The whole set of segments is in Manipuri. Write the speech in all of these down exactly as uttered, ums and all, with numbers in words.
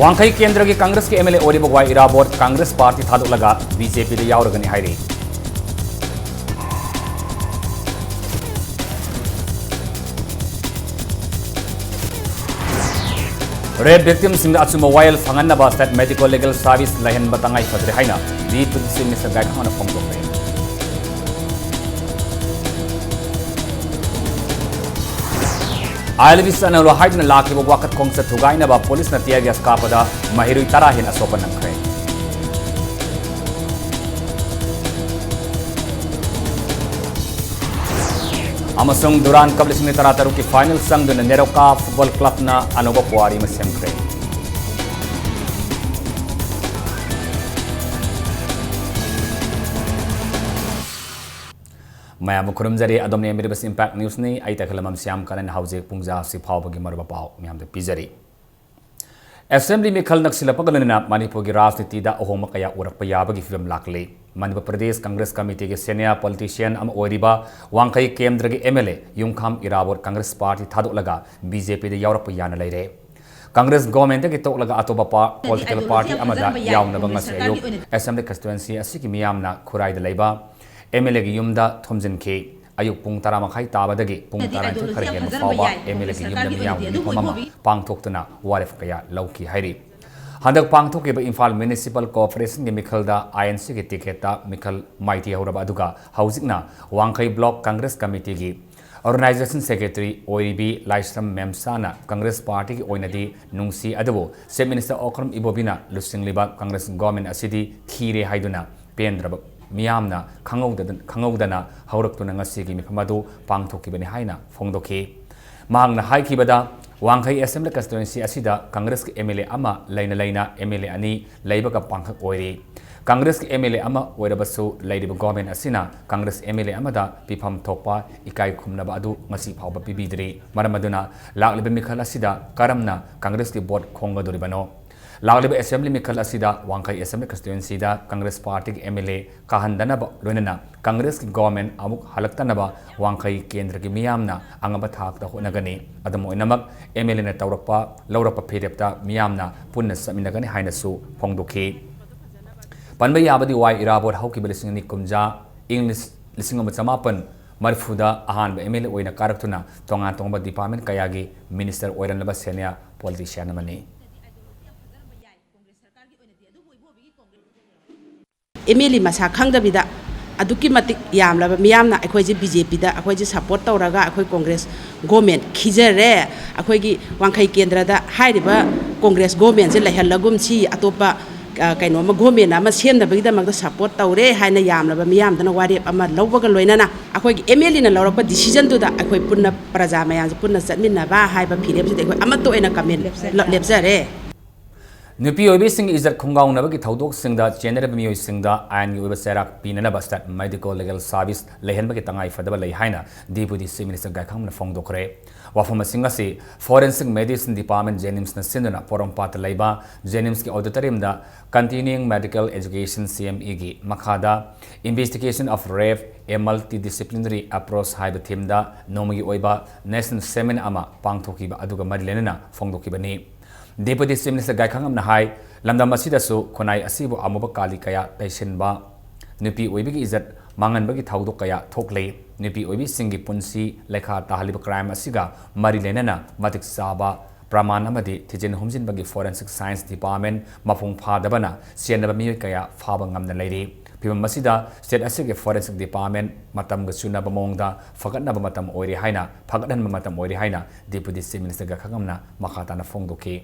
ꯋꯥꯡꯈꯩ ꯀꯦꯟꯗ꯭ꯔꯒꯤ ꯀꯪꯒ꯭ꯔꯦꯁꯀꯤ ꯑꯦꯝ ꯑꯦꯜ ꯑꯦ ꯑꯣꯏꯔꯤꯕ ꯋꯥꯏ ꯏꯔꯥꯕꯣꯠ ꯀꯪꯒ꯭ꯔꯦꯁ ꯄꯥꯔꯇꯤ ꯊꯥꯗꯣꯛꯂꯒ ꯕꯤ ꯖꯦ ꯄꯤꯗ ꯌꯥꯎꯔꯒꯅꯤ ꯍꯥꯏꯔꯤ꯫ ꯔꯦꯞ ꯚꯤꯛꯇꯤꯝꯁꯤꯡꯗ ꯑꯆꯨꯝꯕ ꯋꯥꯌꯦꯜ ꯐꯪꯍꯟꯅꯕ ꯁ꯭ꯇꯦꯠ ꯃꯦꯗꯤꯀꯣ ꯂꯤꯒꯦꯜ ꯁꯥꯔꯚꯤꯁ ꯂꯩꯍꯟꯕ ꯇꯉꯥꯏ ꯐꯗ꯭ꯔꯦ ꯍꯥꯏꯅ ꯗꯤ ꯄꯤ ꯆꯤꯐ ꯃꯤꯅꯤꯁꯇꯔ ꯒꯥꯏꯈꯥꯡꯅ ꯐꯣꯡꯗꯣꯛꯈ꯭ꯔꯦ꯫ ꯑꯥꯏ ꯑꯦꯜ ꯕꯤ ꯆꯠꯅꯔꯣ ꯍꯥꯏꯗꯨꯅ ꯂꯥꯛꯈꯤꯕ ꯋꯥꯀꯠ ꯈꯣꯡꯆꯠ ꯊꯨꯒꯥꯏꯅꯕ ꯄꯨꯂꯤꯁꯅ tear gas ꯀꯥꯞꯄꯗ ꯃꯍꯩꯔꯣꯏ ꯇꯔꯥ ꯍꯦꯟꯅ ꯑꯁꯣꯛꯄ ꯅꯪꯈ꯭ꯔꯦ꯫ ꯑꯃꯁꯨꯡ ꯗꯨꯔꯥꯟ ꯀꯞ ꯂꯤꯁꯤꯡ ꯑꯅꯤ ꯇꯔꯥꯇꯔꯨꯛꯀꯤ ꯐꯥꯏꯅꯦꯜ ꯆꯪꯗꯨꯅ ꯅꯦꯔꯣꯀꯥ ꯐꯨꯠꯕꯣꯜ ꯀ꯭ꯂꯕꯅ ꯑꯅꯧꯕ ꯄꯨꯋꯥꯔꯤ ꯑꯃ ꯁꯦꯝꯈ꯭ꯔꯦ꯫ ꯃꯌꯥꯝꯕꯨ ꯈꯨꯔꯨꯝꯖꯔꯤ꯫ ꯑꯗꯣꯝꯅ ꯌꯦꯡꯕꯤꯔꯤꯕꯁꯤ Impact Newsꯅꯤ꯫ ꯑꯩ ꯇꯈꯦꯂꯝꯕꯝ ꯁ꯭ꯌꯥꯝ ꯀꯔꯟ꯫ ꯍꯧꯖꯤꯛ ꯄꯨꯡꯖꯥ ꯑꯁꯤ ꯐꯥꯎꯕꯒꯤ ꯃꯔꯨꯑꯣꯏꯕ ꯄꯥꯎ ꯃꯌꯥꯝꯗ ꯄꯤꯖꯔꯤ꯫ ꯑꯦꯁꯦꯝꯕ꯭ꯂꯤ ꯃꯤꯈꯜ ꯅꯛꯁꯤꯜꯂꯛꯄꯒ ꯂꯣꯏꯅꯅ ꯃꯅꯤꯄꯨꯔꯒꯤ ꯔꯥꯖꯅꯤꯇꯤꯗ ꯑꯍꯣꯡꯕ ꯀꯌꯥ ꯎꯔꯛꯄ ꯌꯥꯕꯒꯤ ꯐꯤꯕꯝ ꯂꯥꯛꯂꯤ꯫ ꯃꯅꯤꯄꯨꯔ ꯄ꯭ꯔꯗꯦꯁ ꯀꯪꯒ꯭ꯔꯦꯁ ꯀꯃꯤꯇꯤꯒꯤ senior politician ꯑꯃ ꯑꯣꯏꯔꯤꯕ ꯋꯥꯡꯈꯩ ꯀꯦꯟꯗ꯭ꯔꯒꯤ M L A Yumkham Erabot Congress party ꯊꯥꯗꯣꯛꯂꯒ ꯕꯤ ꯖꯦ ꯄꯤꯗ ꯌꯥꯎꯔꯛꯄ ꯌꯥꯅ ꯂꯩꯔꯦ꯫ ꯀꯪꯒ꯭ꯔꯦꯁ ꯒꯣꯃꯦꯟꯗꯒꯤ ꯇꯣꯛꯂꯒ ꯑꯇꯣꯞꯄ ꯄꯥ-, political party ꯑꯃꯗ ꯌꯥꯎꯅꯕ ꯉꯁꯤ ꯑꯌꯨꯛ ꯑꯦꯁꯦꯝꯕ꯭ꯂꯤ ꯀꯟꯁꯇꯤꯇ꯭ꯋꯦꯟꯁꯤ ꯑꯁꯤꯒꯤ ꯃꯤꯌꯥꯝꯅ ꯈꯨꯔꯥꯏꯗ ꯂꯩꯕ ꯑꯦꯝ ꯑꯦꯜ ꯑꯦꯒꯤ ꯌꯨꯝꯗ ꯊꯣꯝꯖꯤꯟꯈꯤ꯫ ꯑꯌꯨꯛ ꯄꯨꯡ ꯇꯔꯥ ꯃꯈꯥꯏ ꯇꯥꯕꯗꯒꯤ ꯄꯨꯡ ꯇꯔꯥꯅꯤꯊꯣꯏ ꯈꯔ ꯍꯦꯟꯕ ꯐꯥꯎꯕ ꯑꯦꯝ ꯑꯦꯜ ꯑꯦꯒꯤ ꯌꯨꯝꯗ ꯃꯤꯌꯥꯝꯒꯤ ꯃꯤꯐꯝ ꯑꯃ ꯄꯥꯡꯊꯣꯛꯇꯨꯅ ꯋꯥꯔꯦꯞ ꯀꯌꯥ ꯂꯧꯈꯤ ꯍꯥꯏꯔꯤ꯫ ꯍꯟꯗꯛ ꯄꯥꯡꯊꯣꯛꯈꯤꯕ ꯏꯝꯐꯥꯜ ꯃ꯭ꯌꯨꯅꯤꯁꯤꯄꯥꯜ ꯀꯣꯔꯄꯣꯔꯦꯁꯟꯒꯤ ꯃꯤꯈꯜꯗ ꯑꯥꯏ ꯑꯦꯟ ꯁꯤꯒꯤ ꯇꯤꯀꯦꯠꯇ ꯃꯤꯈꯜ ꯃꯥꯏꯊꯤꯍꯧꯔꯕ ꯑꯗꯨꯒ ꯍꯧꯖꯤꯛꯅ ꯋꯥꯡꯈꯩ ꯕ꯭ꯂꯣꯛ ꯀꯪꯒ꯭ꯔꯦꯁ ꯀꯃꯤꯇꯤꯒꯤ ꯑꯣꯔꯒꯅꯥꯏꯖꯦꯁꯟ ꯁꯦꯀ꯭ꯔꯦꯇꯔꯤ ꯑꯣꯏꯔꯤꯕꯤ ꯂꯥꯏꯁ꯭ꯔꯝ ꯃꯦꯝꯁꯥꯅ ꯀꯪꯒ꯭ꯔꯦꯁ ꯄꯥꯔꯇꯤꯒꯤ ꯑꯣꯏꯅꯗꯤ ꯅꯨꯡꯁꯤ ꯑꯗꯨꯕꯨ ꯆꯤꯐ ꯃꯤꯅꯤꯁꯇꯔ ꯑꯣꯀ꯭ꯔꯝ ꯏꯕꯣꯕꯤꯅ ꯂꯨꯆꯤꯡꯂꯤꯕ ꯀꯪꯒ꯭ꯔꯦꯁ ꯒꯣꯃꯦꯟ ꯑꯁꯤꯗꯤ ꯊꯤꯔꯦ ꯍꯥꯏꯗꯨꯅ ꯄꯦꯟꯗ꯭ꯔꯕ ꯃꯤꯌꯥꯝꯅ ꯈꯪꯍꯧꯗꯗ-, ꯈꯪꯍꯧꯗꯅ ꯍꯧꯔꯛꯇꯨꯅ ꯉꯁꯤꯒꯤ ꯃꯤꯐꯝ ꯑꯗꯨ ꯄꯥꯡꯊꯣꯛꯈꯤꯕꯅꯤ ꯍꯥꯏꯅ ꯐꯣꯡꯗꯣꯛꯈꯤ꯫ ꯃꯍꯥꯛꯅ ꯍꯥꯏꯈꯤꯕꯗ, ꯋꯥꯡꯈꯩ ꯑꯦꯁꯦꯝꯕ꯭ꯂꯤ ꯀꯟꯁꯇꯤꯇ꯭ꯋꯦꯟꯁꯤ ꯑꯁꯤꯗ ꯀꯪꯒ꯭ꯔꯦꯁꯀꯤ ꯑꯦꯝ ꯑꯦꯜ ꯑꯦ ꯑꯃ ꯂꯩꯅ ꯂꯩꯅ ꯑꯦꯝ ꯑꯦꯜ ꯑꯦ ꯑꯅꯤ ꯂꯩꯕꯒ ꯄꯥꯡꯈꯛ ꯑꯣꯏꯔꯤ꯫ ꯀꯪꯒ꯭ꯔꯦꯁꯀꯤ ꯑꯦꯝ ꯑꯦꯜ ꯑꯦ ꯑꯃ ꯑꯣꯏꯔꯕꯁꯨ ꯂꯩꯔꯤꯕ ꯒꯣꯃꯦꯟ ꯑꯁꯤꯅ ꯀꯪꯒ꯭ꯔꯦꯁ ꯑꯦꯝ ꯑꯦꯜ ꯑꯦ ꯑꯃꯗ ꯄꯤꯐꯝ ꯊꯣꯛꯄ ꯏꯀꯥꯏ ꯈꯨꯝꯅꯕ ꯑꯗꯨ ꯉꯁꯤ ꯐꯥꯎꯕ ꯄꯤꯕꯤꯗ꯭ꯔꯤ꯫ ꯃꯔꯝ ꯑꯗꯨꯅ ꯂꯥꯛꯂꯤꯕ ꯃꯤꯈꯜ ꯑꯁꯤꯗ ꯀꯔꯝꯅ ꯀꯪꯒ꯭ꯔꯦꯁꯀꯤ ꯚꯣꯠ ꯈꯣꯝꯒꯗꯧꯔꯤꯕꯅꯣ? ꯂꯥꯛꯂꯤꯕ ꯑꯦꯁꯦꯝꯕ꯭ꯂꯤ ꯃꯤꯈꯜ ꯑꯁꯤꯗ ꯋꯥꯡꯈꯩ ꯑꯦꯁꯦꯝꯕ꯭ꯂꯤ ꯀꯟꯁꯇꯤꯇ꯭ꯋꯦꯟꯁꯤꯗ ꯀꯪꯒ꯭ꯔꯦꯁ ꯄꯥꯔꯇꯤꯒꯤ ꯑꯦꯝ ꯑꯦꯜ ꯑꯦ ꯀꯥꯍꯟꯗꯅꯕ, ꯂꯣꯏꯅꯅ ꯀꯪꯒ꯭ꯔꯦꯁꯀꯤ ꯒꯣꯚꯔꯟꯃꯦꯟꯠ ꯑꯃꯨꯛ ꯍꯜꯂꯛꯇꯅꯕ ꯋꯥꯡꯈꯩ ꯀꯦꯟꯗ꯭ꯔꯒꯤ ꯃꯤꯌꯥꯝꯅ ꯑꯉꯝꯕ ꯊꯥꯛꯇ ꯍꯣꯠꯅꯒꯅꯤ꯫ ꯑꯗꯨꯝ ꯑꯣꯏꯅꯃꯛ, ꯑꯦꯝ ꯑꯦꯜ ꯑꯦꯅ ꯇꯧꯔꯛꯄ, ꯂꯧꯔꯛꯄ ꯐꯤꯔꯦꯞꯇ ꯃꯤꯌꯥꯝꯅ ꯄꯨꯟꯅ ꯆꯠꯃꯤꯟꯅꯒꯅꯤ ꯍꯥꯏꯅꯁꯨ ꯐꯣꯡꯗꯣꯛꯈꯤ꯫ ꯄꯟꯕ ꯌꯥꯕꯗꯤ, ꯋꯥꯏ ꯏꯔꯥꯕꯣꯠ ꯍꯧꯈꯤꯕ ꯂꯤꯁꯤꯡ ꯑꯅꯤ ꯀꯨꯝꯖꯥ, ꯏꯪ ꯂꯤꯁꯤꯡ ꯑꯃ ꯆꯃꯥꯄꯟ ꯃꯔꯤꯐꯨꯗ ꯑꯍꯥꯟꯕ ꯑꯦꯝ ꯑꯦꯜ ꯑꯦ ꯑꯣꯏꯅ ꯀꯥꯔꯛꯇꯨꯅ ꯇꯣꯉꯥꯟ ꯇꯣꯉꯥꯟꯕ ꯗꯤꯄꯥꯔꯠꯃꯦꯟꯠ ꯀꯌꯥꯒꯤ ꯃꯤꯅꯤꯁꯇꯔ ꯑꯣꯏꯔꯝꯂꯕ ꯁꯦꯅꯤꯌꯔ ꯄꯣꯂꯤꯇꯤꯁꯤꯌꯥꯟ ꯑꯃꯅꯤ꯫ ꯑꯦꯝ ꯑꯦꯜ ꯑꯦ ꯃꯁꯥ ꯈꯪꯗꯕꯤꯗ ꯑꯗꯨꯛꯀꯤ ꯃꯇꯤꯛ ꯌꯥꯝꯂꯕ ꯃꯤꯌꯥꯝꯅ ꯑꯩꯈꯣꯏꯁꯦ ꯕꯤ ꯖꯦ ꯄꯤꯗ ꯑꯩꯈꯣꯏꯁꯦ ꯁꯞꯄꯣꯔꯠ ꯇꯧꯔꯒ ꯑꯩꯈꯣꯏ ꯀꯣꯡꯒ꯭ꯔꯦꯁ ꯒꯣꯃꯦꯟ ꯈꯤꯖꯔꯦ, ꯑꯩꯈꯣꯏꯒꯤ ꯋꯥꯡꯈꯩ ꯀꯦꯟꯗ꯭ꯔꯗ ꯍꯥꯏꯔꯤꯕ ꯀꯣꯡꯒ꯭ꯔꯦꯁ ꯒꯣꯃꯦꯟꯁꯦ ꯂꯩꯍꯜꯂꯒꯨꯝꯁꯤ, ꯑꯇꯣꯞꯄ, ꯑ, ꯀꯩꯅꯣ ꯑꯃ, ꯒꯣꯃꯦꯟ ꯑꯃ ꯁꯦꯝꯅꯕꯒꯤꯗꯃꯛꯇ ꯁꯞꯄꯣꯔꯠ ꯇꯧꯔꯦ ꯍꯥꯏꯅ ꯌꯥꯝꯂꯕ ꯃꯤꯌꯥꯝꯗꯨꯅ ꯋꯥꯔꯦꯞ ꯑꯃ ꯂꯧꯕꯒ ꯂꯣꯏꯅꯅ ꯑꯩꯈꯣꯏꯒꯤ ꯑꯦꯝ ꯑꯦꯜ ꯑꯦꯅ ꯂꯧꯔꯛꯄ ꯗꯤꯁꯤꯖꯟꯗꯨꯗ ꯑꯩꯈꯣꯏ ꯄꯨꯟꯅ ꯄ꯭ꯔꯖꯥ ꯃꯌꯥꯝꯁꯦ ꯄꯨꯟꯅ ꯆꯠꯃꯤꯟꯅꯕ ꯍꯥꯏꯕ ꯐꯤꯔꯦꯞꯁꯤꯗ ꯑꯩꯈꯣꯏ ꯑꯃꯠꯇ ꯑꯣꯏꯅ ꯀꯃꯦꯟ ꯂꯦꯞꯆꯔꯦ꯫ ꯅꯨꯄꯤ ꯑꯣꯏꯕꯤꯁꯤꯡꯒꯤ ꯏꯖꯠ ꯈꯣꯡꯒꯥꯎꯅꯕꯒꯤ ꯊꯧꯗꯣꯛꯁꯤꯡꯗ ꯆꯦꯟꯅꯔꯤꯕ ꯃꯤꯑꯣꯏꯁꯤꯡꯗ ꯑꯥꯏꯟꯒꯤ ꯑꯣꯏꯕ ꯆꯩꯔꯥꯛ ꯄꯤꯅꯅꯕ ꯁ꯭ꯇꯦꯠ ꯃꯦꯗꯤꯀꯣ ꯂꯤꯒꯦꯜ ꯁꯥꯔꯚꯤꯁ ꯂꯩꯍꯟꯕꯒꯤ ꯇꯉꯥꯏ ꯐꯗꯕ ꯂꯩ ꯍꯥꯏꯅ ꯗꯤꯄꯨꯇꯤ ꯆꯤꯐ ꯃꯤꯅꯤꯁꯇꯔ ꯒꯥꯏꯈꯥꯝꯅ ꯐꯣꯡꯗꯣꯛꯈ꯭ꯔꯦ꯫ ꯋꯥꯐꯝꯁꯤꯡ ꯑꯁꯤ ꯐꯣꯔꯦꯟꯁꯤꯛ ꯃꯦꯗꯤꯁꯤꯟ ꯗꯤꯄꯥꯔꯠꯃꯦꯟꯠ, ꯖꯦꯅꯤꯝꯁꯅ ꯁꯤꯟꯗꯨꯅ ꯄꯣꯔꯣꯝꯄꯥꯠꯇ ꯂꯩꯕ ꯖꯦꯅꯤꯝꯁꯀꯤ ꯑꯣꯗꯤꯇꯣꯔꯤꯌꯝꯗ Continuing Medical Education, ꯁꯤ ꯑꯦꯝ ꯏꯒꯤ ꯃꯈꯥꯗ Investigation of Rape, A Multidisciplinary Approach ꯍꯥꯏꯕ ꯊꯤꯝꯗ ꯅꯣꯡꯃꯒꯤ ꯑꯣꯏꯕ ꯅꯦꯁꯅꯦꯜ ꯁꯦꯃꯤꯅꯥꯔ ꯑꯃ ꯄꯥꯡꯊꯣꯛꯈꯤꯕ ꯑꯗꯨꯒ ꯃꯔꯤ ꯂꯩꯅꯅ ꯐꯣꯡꯗꯣꯛꯈꯤꯕꯅꯤ꯫ ꯗꯤꯄꯨꯇꯤ ꯆꯤꯐ ꯃꯤꯅꯤꯁꯇꯔ ꯒꯥꯏꯈꯥꯉꯝꯅ ꯍꯥꯏ, ꯂꯝꯗꯝ ꯑꯁꯤꯗꯁꯨ ꯈꯨꯟꯅꯥꯏ ꯑꯁꯤꯕꯨ ꯑꯃꯨꯕ ꯀꯥꯂꯤ ꯀꯌꯥ ꯇꯩꯁꯤꯟꯕ, ꯅꯨꯄꯤ ꯑꯣꯏꯕꯤꯒꯤ ꯏꯖꯠ ꯃꯥꯡꯍꯟꯕꯒꯤ ꯊꯧꯗꯣꯛ ꯀꯌꯥ ꯊꯣꯛꯂꯤ꯫ ꯅꯨꯄꯤ ꯑꯣꯏꯕꯤꯁꯤꯡꯒꯤ ꯄꯨꯟꯁꯤ ꯂꯩꯈꯥ ꯇꯥꯍꯜꯂꯤꯕ ꯀ꯭ꯔꯥꯏꯝ ꯑꯁꯤꯒ ꯃꯔꯤ ꯂꯩꯅꯅ ꯃꯇꯤꯛ ꯆꯥꯕ ꯄ꯭ꯔꯃꯥꯟ ꯑꯃꯗꯤ ꯊꯤꯖꯤꯟ ꯍꯨꯝꯖꯤꯟꯕꯒꯤ ꯐꯣꯔꯦꯟꯁꯤꯛ ꯁꯥꯏꯟꯁ ꯗꯤꯄꯥꯔꯠꯃꯦꯟꯠ ꯃꯄꯨꯡ ꯐꯥꯗꯕꯅ ꯆꯦꯟꯅꯕ ꯃꯤꯑꯣꯏ ꯀꯌꯥ ꯐꯥꯕ ꯉꯝꯗ ꯂꯩꯔꯤ꯫ ꯐꯤꯚꯝ ꯑꯁꯤꯗ ꯁ꯭ꯇꯦꯠ ꯑꯁꯤꯒꯤ ꯐꯣꯔꯦꯟꯁꯤꯛ ꯗꯤꯄꯥꯔꯠꯃꯦꯟꯠ ꯃꯇꯝꯒ ꯆꯨꯅꯕ ꯃꯑꯣꯡꯗ ꯐꯒꯠꯅꯕ ꯃꯇꯝ ꯑꯣꯏꯔꯦ ꯍꯥꯏꯅ, ꯐꯒꯠꯍꯟꯕ ꯃꯇꯝ ꯑꯣꯏꯔꯦ ꯍꯥꯏꯅ ꯗꯤꯄꯨꯇꯤ ꯆꯤꯐ ꯃꯤꯅꯤꯁꯇꯔ ꯒꯥꯏꯈꯥꯉꯝꯅ ꯃꯈꯥ ꯇꯥꯅ ꯐꯣꯡꯗꯣꯛꯈꯤ꯫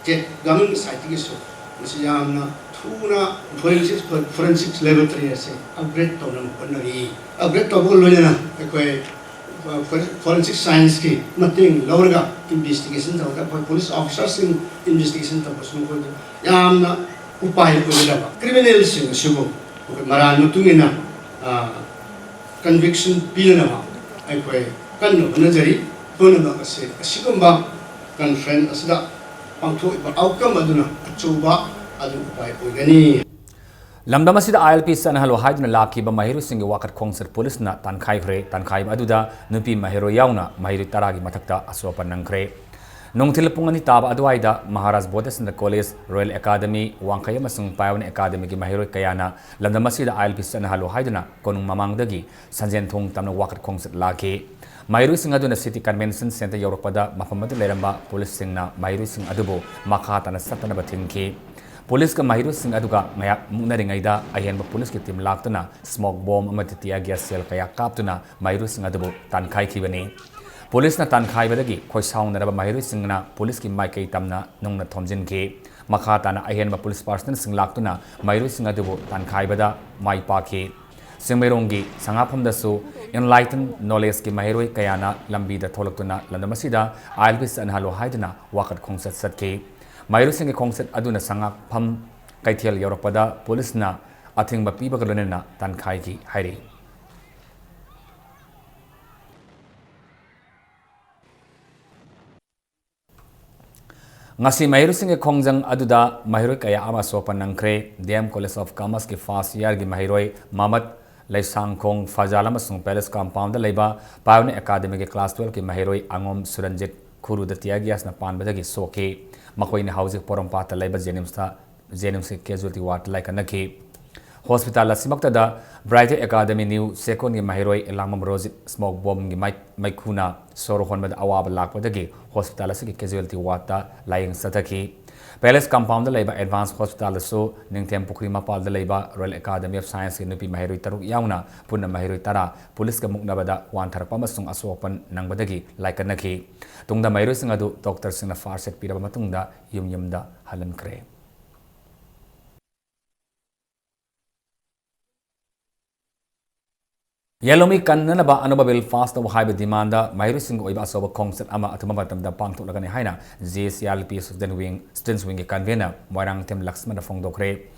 ꯁ꯭ꯇꯦꯠ ꯒꯚꯔꯟꯃꯦꯟꯠꯀꯤ ꯁꯥꯏꯠꯇꯒꯤꯁꯨ ꯃꯁꯤ ꯌꯥꯝꯅ ꯊꯨꯅ ꯐꯣꯔꯦꯟꯁꯤꯛ, ꯐꯣꯔꯦꯟꯁꯤꯛ ꯂꯦꯕꯣꯔꯦꯇꯔꯤ ꯑꯁꯦ ꯑꯞꯒ꯭ꯔꯦꯗ ꯇꯧꯅꯕ ꯍꯣꯠꯅꯔꯤ꯫ ꯑꯞꯒ꯭ꯔꯦꯗ ꯇꯧꯕꯒ ꯂꯣꯏꯅꯅ ꯑꯩꯈꯣꯏ ꯐꯣꯔꯦꯟꯁꯤꯛ ꯁꯥꯏꯟꯁꯀꯤ ꯃꯇꯦꯡ ꯂꯧꯔꯒ ꯏꯟꯚꯦꯁꯇꯤꯒꯦꯁꯟ ꯇꯧꯔꯒ ꯑꯩꯈꯣꯏ ꯄꯨꯂꯤꯁ ꯑꯣꯐꯤꯁꯥꯔꯁꯤꯡ ꯏꯟꯚꯦꯁꯇꯤꯒꯦꯁꯟ ꯇꯧꯕꯁꯨ ꯃꯈꯣꯏꯗ ꯌꯥꯝꯅ ꯎꯄꯥꯏ ꯑꯣꯏꯒꯗꯕ꯫ ꯀ꯭ꯔꯤꯃꯤꯅꯦꯜꯁꯤꯡ ꯑꯁꯤꯕꯨ ꯑꯩꯈꯣꯏ ꯃꯔꯥꯜ ꯃꯇꯨꯡ ꯏꯟꯅ, ꯑ, ꯀꯟꯚꯤꯛꯁꯟ ꯄꯤꯅꯅꯕ ꯑꯩꯈꯣꯏ ꯀꯟꯅ ꯍꯣꯠꯅꯖꯔꯤ꯫ ꯄꯨꯝꯅꯃꯛ ꯑꯁꯤ ꯑꯁꯤꯒꯨꯝꯕ ꯀꯟꯐ꯭ꯔꯦꯟꯁ ꯑꯁꯤꯗ ꯄꯥꯡꯊꯣꯛꯏꯕ outcome ꯑꯗꯨꯅ ꯑꯆꯧꯕ ꯑꯗꯨ ꯎꯄꯥꯏ ꯑꯣꯏꯒꯅꯤ꯫ ꯂꯝꯗꯝ ꯑꯁꯤꯗ ILP ꯆꯠꯅꯍꯜꯂꯨ ꯍꯥꯏꯗꯨꯅ ꯂꯥꯛꯈꯤꯕ ꯃꯍꯩꯔꯣꯏꯁꯤꯡꯒꯤ ꯋꯥꯀꯠ ꯈꯣꯡꯆꯠ ꯄꯨꯂꯤꯁꯅ ꯇꯥꯟꯈꯥꯏꯈ꯭ꯔꯦ꯫ ꯇꯥꯟꯈꯥꯏꯕ ꯑꯗꯨꯗ ꯅꯨꯄꯤ ꯃꯍꯩꯔꯣꯏ ꯌꯥꯎꯅ ꯃꯍꯩꯔꯣꯏ ꯇꯔꯥꯒꯤ ꯃꯊꯛꯇ ꯑꯁꯣꯛ ꯑꯄꯟ ꯅꯪꯈ꯭ꯔꯦ꯫ ꯅꯨꯡꯊꯤꯜ ꯄꯨꯡ ꯑꯅꯤ ꯇꯥꯕ ꯑꯗꯨꯋꯥꯏꯗ ꯃꯍꯥꯔꯥꯖ ꯕꯣꯙꯆꯟꯗ꯭ꯔ ꯀꯣꯂꯦꯖ, ꯔꯣꯌꯦꯜ ꯑꯦꯀꯥꯗꯃꯤ, ꯋꯥꯡꯈꯩ ꯑꯃꯁꯨꯡ ꯄꯥꯏꯑꯣꯅꯤꯌꯔ ꯑꯦꯀꯥꯗꯃꯤꯒꯤ ꯃꯍꯩꯔꯣꯏ ꯀꯌꯥꯅ ꯂꯝꯗꯝ ꯑꯁꯤꯗ ILP ꯆꯠꯅꯍꯜꯂꯨ ꯍꯥꯏꯗꯨꯅ ꯀꯣꯅꯨꯡ ꯃꯃꯥꯡꯗꯒꯤ ꯁꯟꯖꯦꯟ ꯊꯣꯡ ꯇꯝꯅ ꯋꯥꯀꯠ ꯈꯣꯡꯆꯠ ꯂꯥꯛꯈꯤ꯫ ꯃꯍꯩꯔꯣꯏꯁꯤꯡ ꯑꯗꯨꯅ City Convention Centre ꯌꯧꯔꯛꯄꯗ ꯃꯐꯝ ꯑꯗꯨ ꯂꯩꯔꯝꯕ ꯄꯨꯂꯤꯁꯁꯤꯡꯅ ꯃꯍꯩꯔꯣꯏꯁꯤꯡ ꯑꯗꯨꯕꯨ ꯃꯈꯥ ꯇꯥꯅ ꯆꯠꯇꯅꯕ ꯊꯤꯡꯈꯤ꯫ ꯄꯨꯂꯤꯁꯀ ꯃꯍꯩꯔꯣꯏꯁꯤꯡ ꯑꯗꯨꯒ ꯉꯥꯌꯥꯛ ꯃꯨꯛꯅꯔꯤꯉꯩꯗ ꯑꯍꯦꯟꯕ ꯄꯨꯂꯤꯁꯀꯤ ꯇꯤꯝ ꯂꯥꯛꯇꯨꯅ smoke bomb ꯑꯃꯗꯤ tear gas shell ꯀꯌꯥ ꯀꯥꯞꯇꯨꯅ ꯃꯍꯩꯔꯣꯏꯁꯤꯡ ꯑꯗꯨꯕꯨ ꯇꯥꯟꯈꯥꯏꯈꯤꯕꯅꯤ꯫ ꯄꯨꯂꯤꯁꯅ ꯇꯥꯟꯈꯥꯏꯕꯗꯒꯤ ꯈꯣꯏꯁꯥꯎꯅꯔꯕ ꯃꯍꯩꯔꯣꯏꯁꯤꯡꯅ ꯄꯨꯂꯤꯁꯀꯤ ꯃꯥꯏꯀꯩ ꯇꯝꯅ ꯅꯨꯡꯅ ꯊꯣꯝꯖꯤꯟꯈꯤ꯫ ꯃꯈꯥ ꯇꯥꯅ ꯑꯍꯦꯟꯕ ꯄꯨꯂꯤꯁ personnelꯁꯤꯡ ꯂꯥꯛꯇꯨꯅ ꯃꯍꯩꯔꯣꯏꯁꯤꯡ ꯑꯗꯨꯕꯨ ꯇꯥꯟꯈꯥꯏꯕꯗ ꯃꯥꯏ ꯄꯥꯛꯈꯤ꯫ ꯆꯤꯡꯃꯩꯔꯣꯡꯒꯤ ꯁꯉꯥꯐꯝꯗꯁꯨ Enlighten Knowledgeꯀꯤ ꯃꯍꯩꯔꯣꯏ ꯀꯌꯥꯅ ꯂꯝꯕꯤꯗ ꯊꯣꯛꯂꯛꯇꯨꯅ ꯂꯝꯗꯝ ꯑꯁꯤꯗ ILP ꯆꯠꯅꯍꯜꯂꯨ ꯍꯥꯏꯗꯨꯅ ꯋꯥꯀꯠ ꯈꯣꯡꯆꯠ ꯆꯠꯈꯤ꯫ ꯃꯍꯩꯔꯣꯏꯁꯤꯡꯒꯤ ꯈꯣꯡꯆꯠ ꯑꯗꯨꯅ ꯁꯉꯥꯐꯝ ꯀꯩꯊꯦꯜ ꯌꯧꯔꯛꯄꯗ ꯄꯨꯂꯤꯁꯅ ꯑꯊꯤꯡꯕ ꯄꯤꯕꯒ ꯂꯣꯏꯅꯅ ꯇꯥꯟꯈꯥꯏꯈꯤ ꯍꯥꯏꯔꯤ꯫ ꯉꯁꯤ ꯃꯍꯩꯔꯣꯏꯁꯤꯡꯒꯤ ꯈꯣꯡꯖꯪ ꯑꯗꯨꯗ ꯃꯍꯩꯔꯣꯏ ꯀꯌꯥ ꯑꯃ ꯑꯁꯣꯛꯄ ꯅꯪꯈ꯭ꯔꯦ꯫ DM College of Commerceꯀꯤ first yearꯒꯤ ꯃꯍꯩꯔꯣꯏ ꯃꯃꯠ ꯂꯩꯁꯥꯡꯈꯣꯡ ꯐꯖꯥꯜ ꯑꯃꯁꯨꯡ Palace Compoundꯗ ꯂꯩꯕ Pioneer Academyꯒꯤ class twelveꯀꯤ ꯃꯍꯩꯔꯣꯏ ꯑꯉꯣꯝ ꯁꯨꯔꯟꯖꯤꯠ ꯈꯨꯔꯨꯗ tear gasꯅ ꯄꯥꯟꯕꯗꯒꯤ ꯁꯣꯛꯈꯤ꯫ ꯃꯈꯣꯏꯅ ꯍꯧꯖꯤꯛ ꯄꯣꯔꯣꯝꯄꯥꯠꯇ ꯂꯩꯕ JNIMSꯇ, JNIMSꯀꯤ casualty wardꯇ ꯂꯥꯏꯀꯠꯅꯈꯤ꯫ Hospital ꯑꯁꯤꯃꯛꯇꯗ Brighter Academy New Secondꯒꯤ ꯃꯍꯩꯔꯣꯏ ꯏꯂꯥꯡꯕꯝ ꯔꯣꯖꯤꯠ smoke bombꯒꯤ ꯃꯩ-, ꯃꯩꯈꯨꯅ ꯁꯣꯔ ꯍꯣꯟꯕꯗ ꯑꯋꯥꯕ ꯂꯥꯛꯄꯗꯒꯤ hospital ꯑꯁꯤꯒꯤ casualty wardꯇ ꯂꯥꯌꯦꯡ ꯆꯠꯊꯈꯤ꯫ Palace Compoundꯗ ꯂꯩꯕ Advance Hospitalꯗꯁꯨ ꯅꯤꯡꯊꯦꯝ ꯄꯨꯈ꯭ꯔꯤ ꯃꯄꯥꯜꯗ ꯂꯩꯕ Royal Academy of Scienceꯀꯤ ꯅꯨꯄꯤ ꯃꯍꯩꯔꯣꯏ ꯇꯔꯨꯛ ꯌꯥꯎꯅ ꯄꯨꯟꯅ ꯃꯍꯩꯔꯣꯏ ꯇꯔꯥ ꯄꯨꯂꯤꯁꯀ ꯃꯨꯛꯅꯕꯗ ꯋꯥꯟꯊꯔꯛꯄ ꯑꯃꯁꯨꯡ ꯑꯁꯣꯛ ꯑꯄꯟ ꯅꯪꯕꯗꯒꯤ ꯂꯥꯏꯀꯠꯅꯈꯤ꯫ ꯇꯨꯡꯗ ꯃꯍꯩꯔꯣꯏꯁꯤꯡ ꯑꯗꯨ doctorꯁꯤꯡꯅ first aid ꯄꯤꯔꯕ ꯃꯇꯨꯡꯗ ꯌꯨꯝ ꯌꯨꯝꯗ ꯍꯜꯍꯟꯈ꯭ꯔꯦ꯫ ꯌꯦꯜꯍꯧꯃꯤ ꯀꯟꯅꯅꯕ ꯑꯅꯧꯕ bill pass ꯇꯧ ꯍꯥꯏꯕ demandꯗ ꯃꯍꯩꯔꯣꯏꯁꯤꯡꯒꯤ ꯑꯣꯏꯕ ꯑꯆꯧꯕ ꯈꯣꯡꯆꯠ ꯑꯃ ꯑꯊꯨꯕ ꯃꯇꯝꯗ ꯄꯥꯡꯊꯣꯛꯂꯒꯅꯤ ꯍꯥꯏꯅ JCLPS Student Wing, Students Wingꯒꯤ convener Moirangthem ꯂꯛꯁꯃꯟꯅ ꯐꯣꯡꯗꯣꯛꯈ꯭ꯔꯦ꯫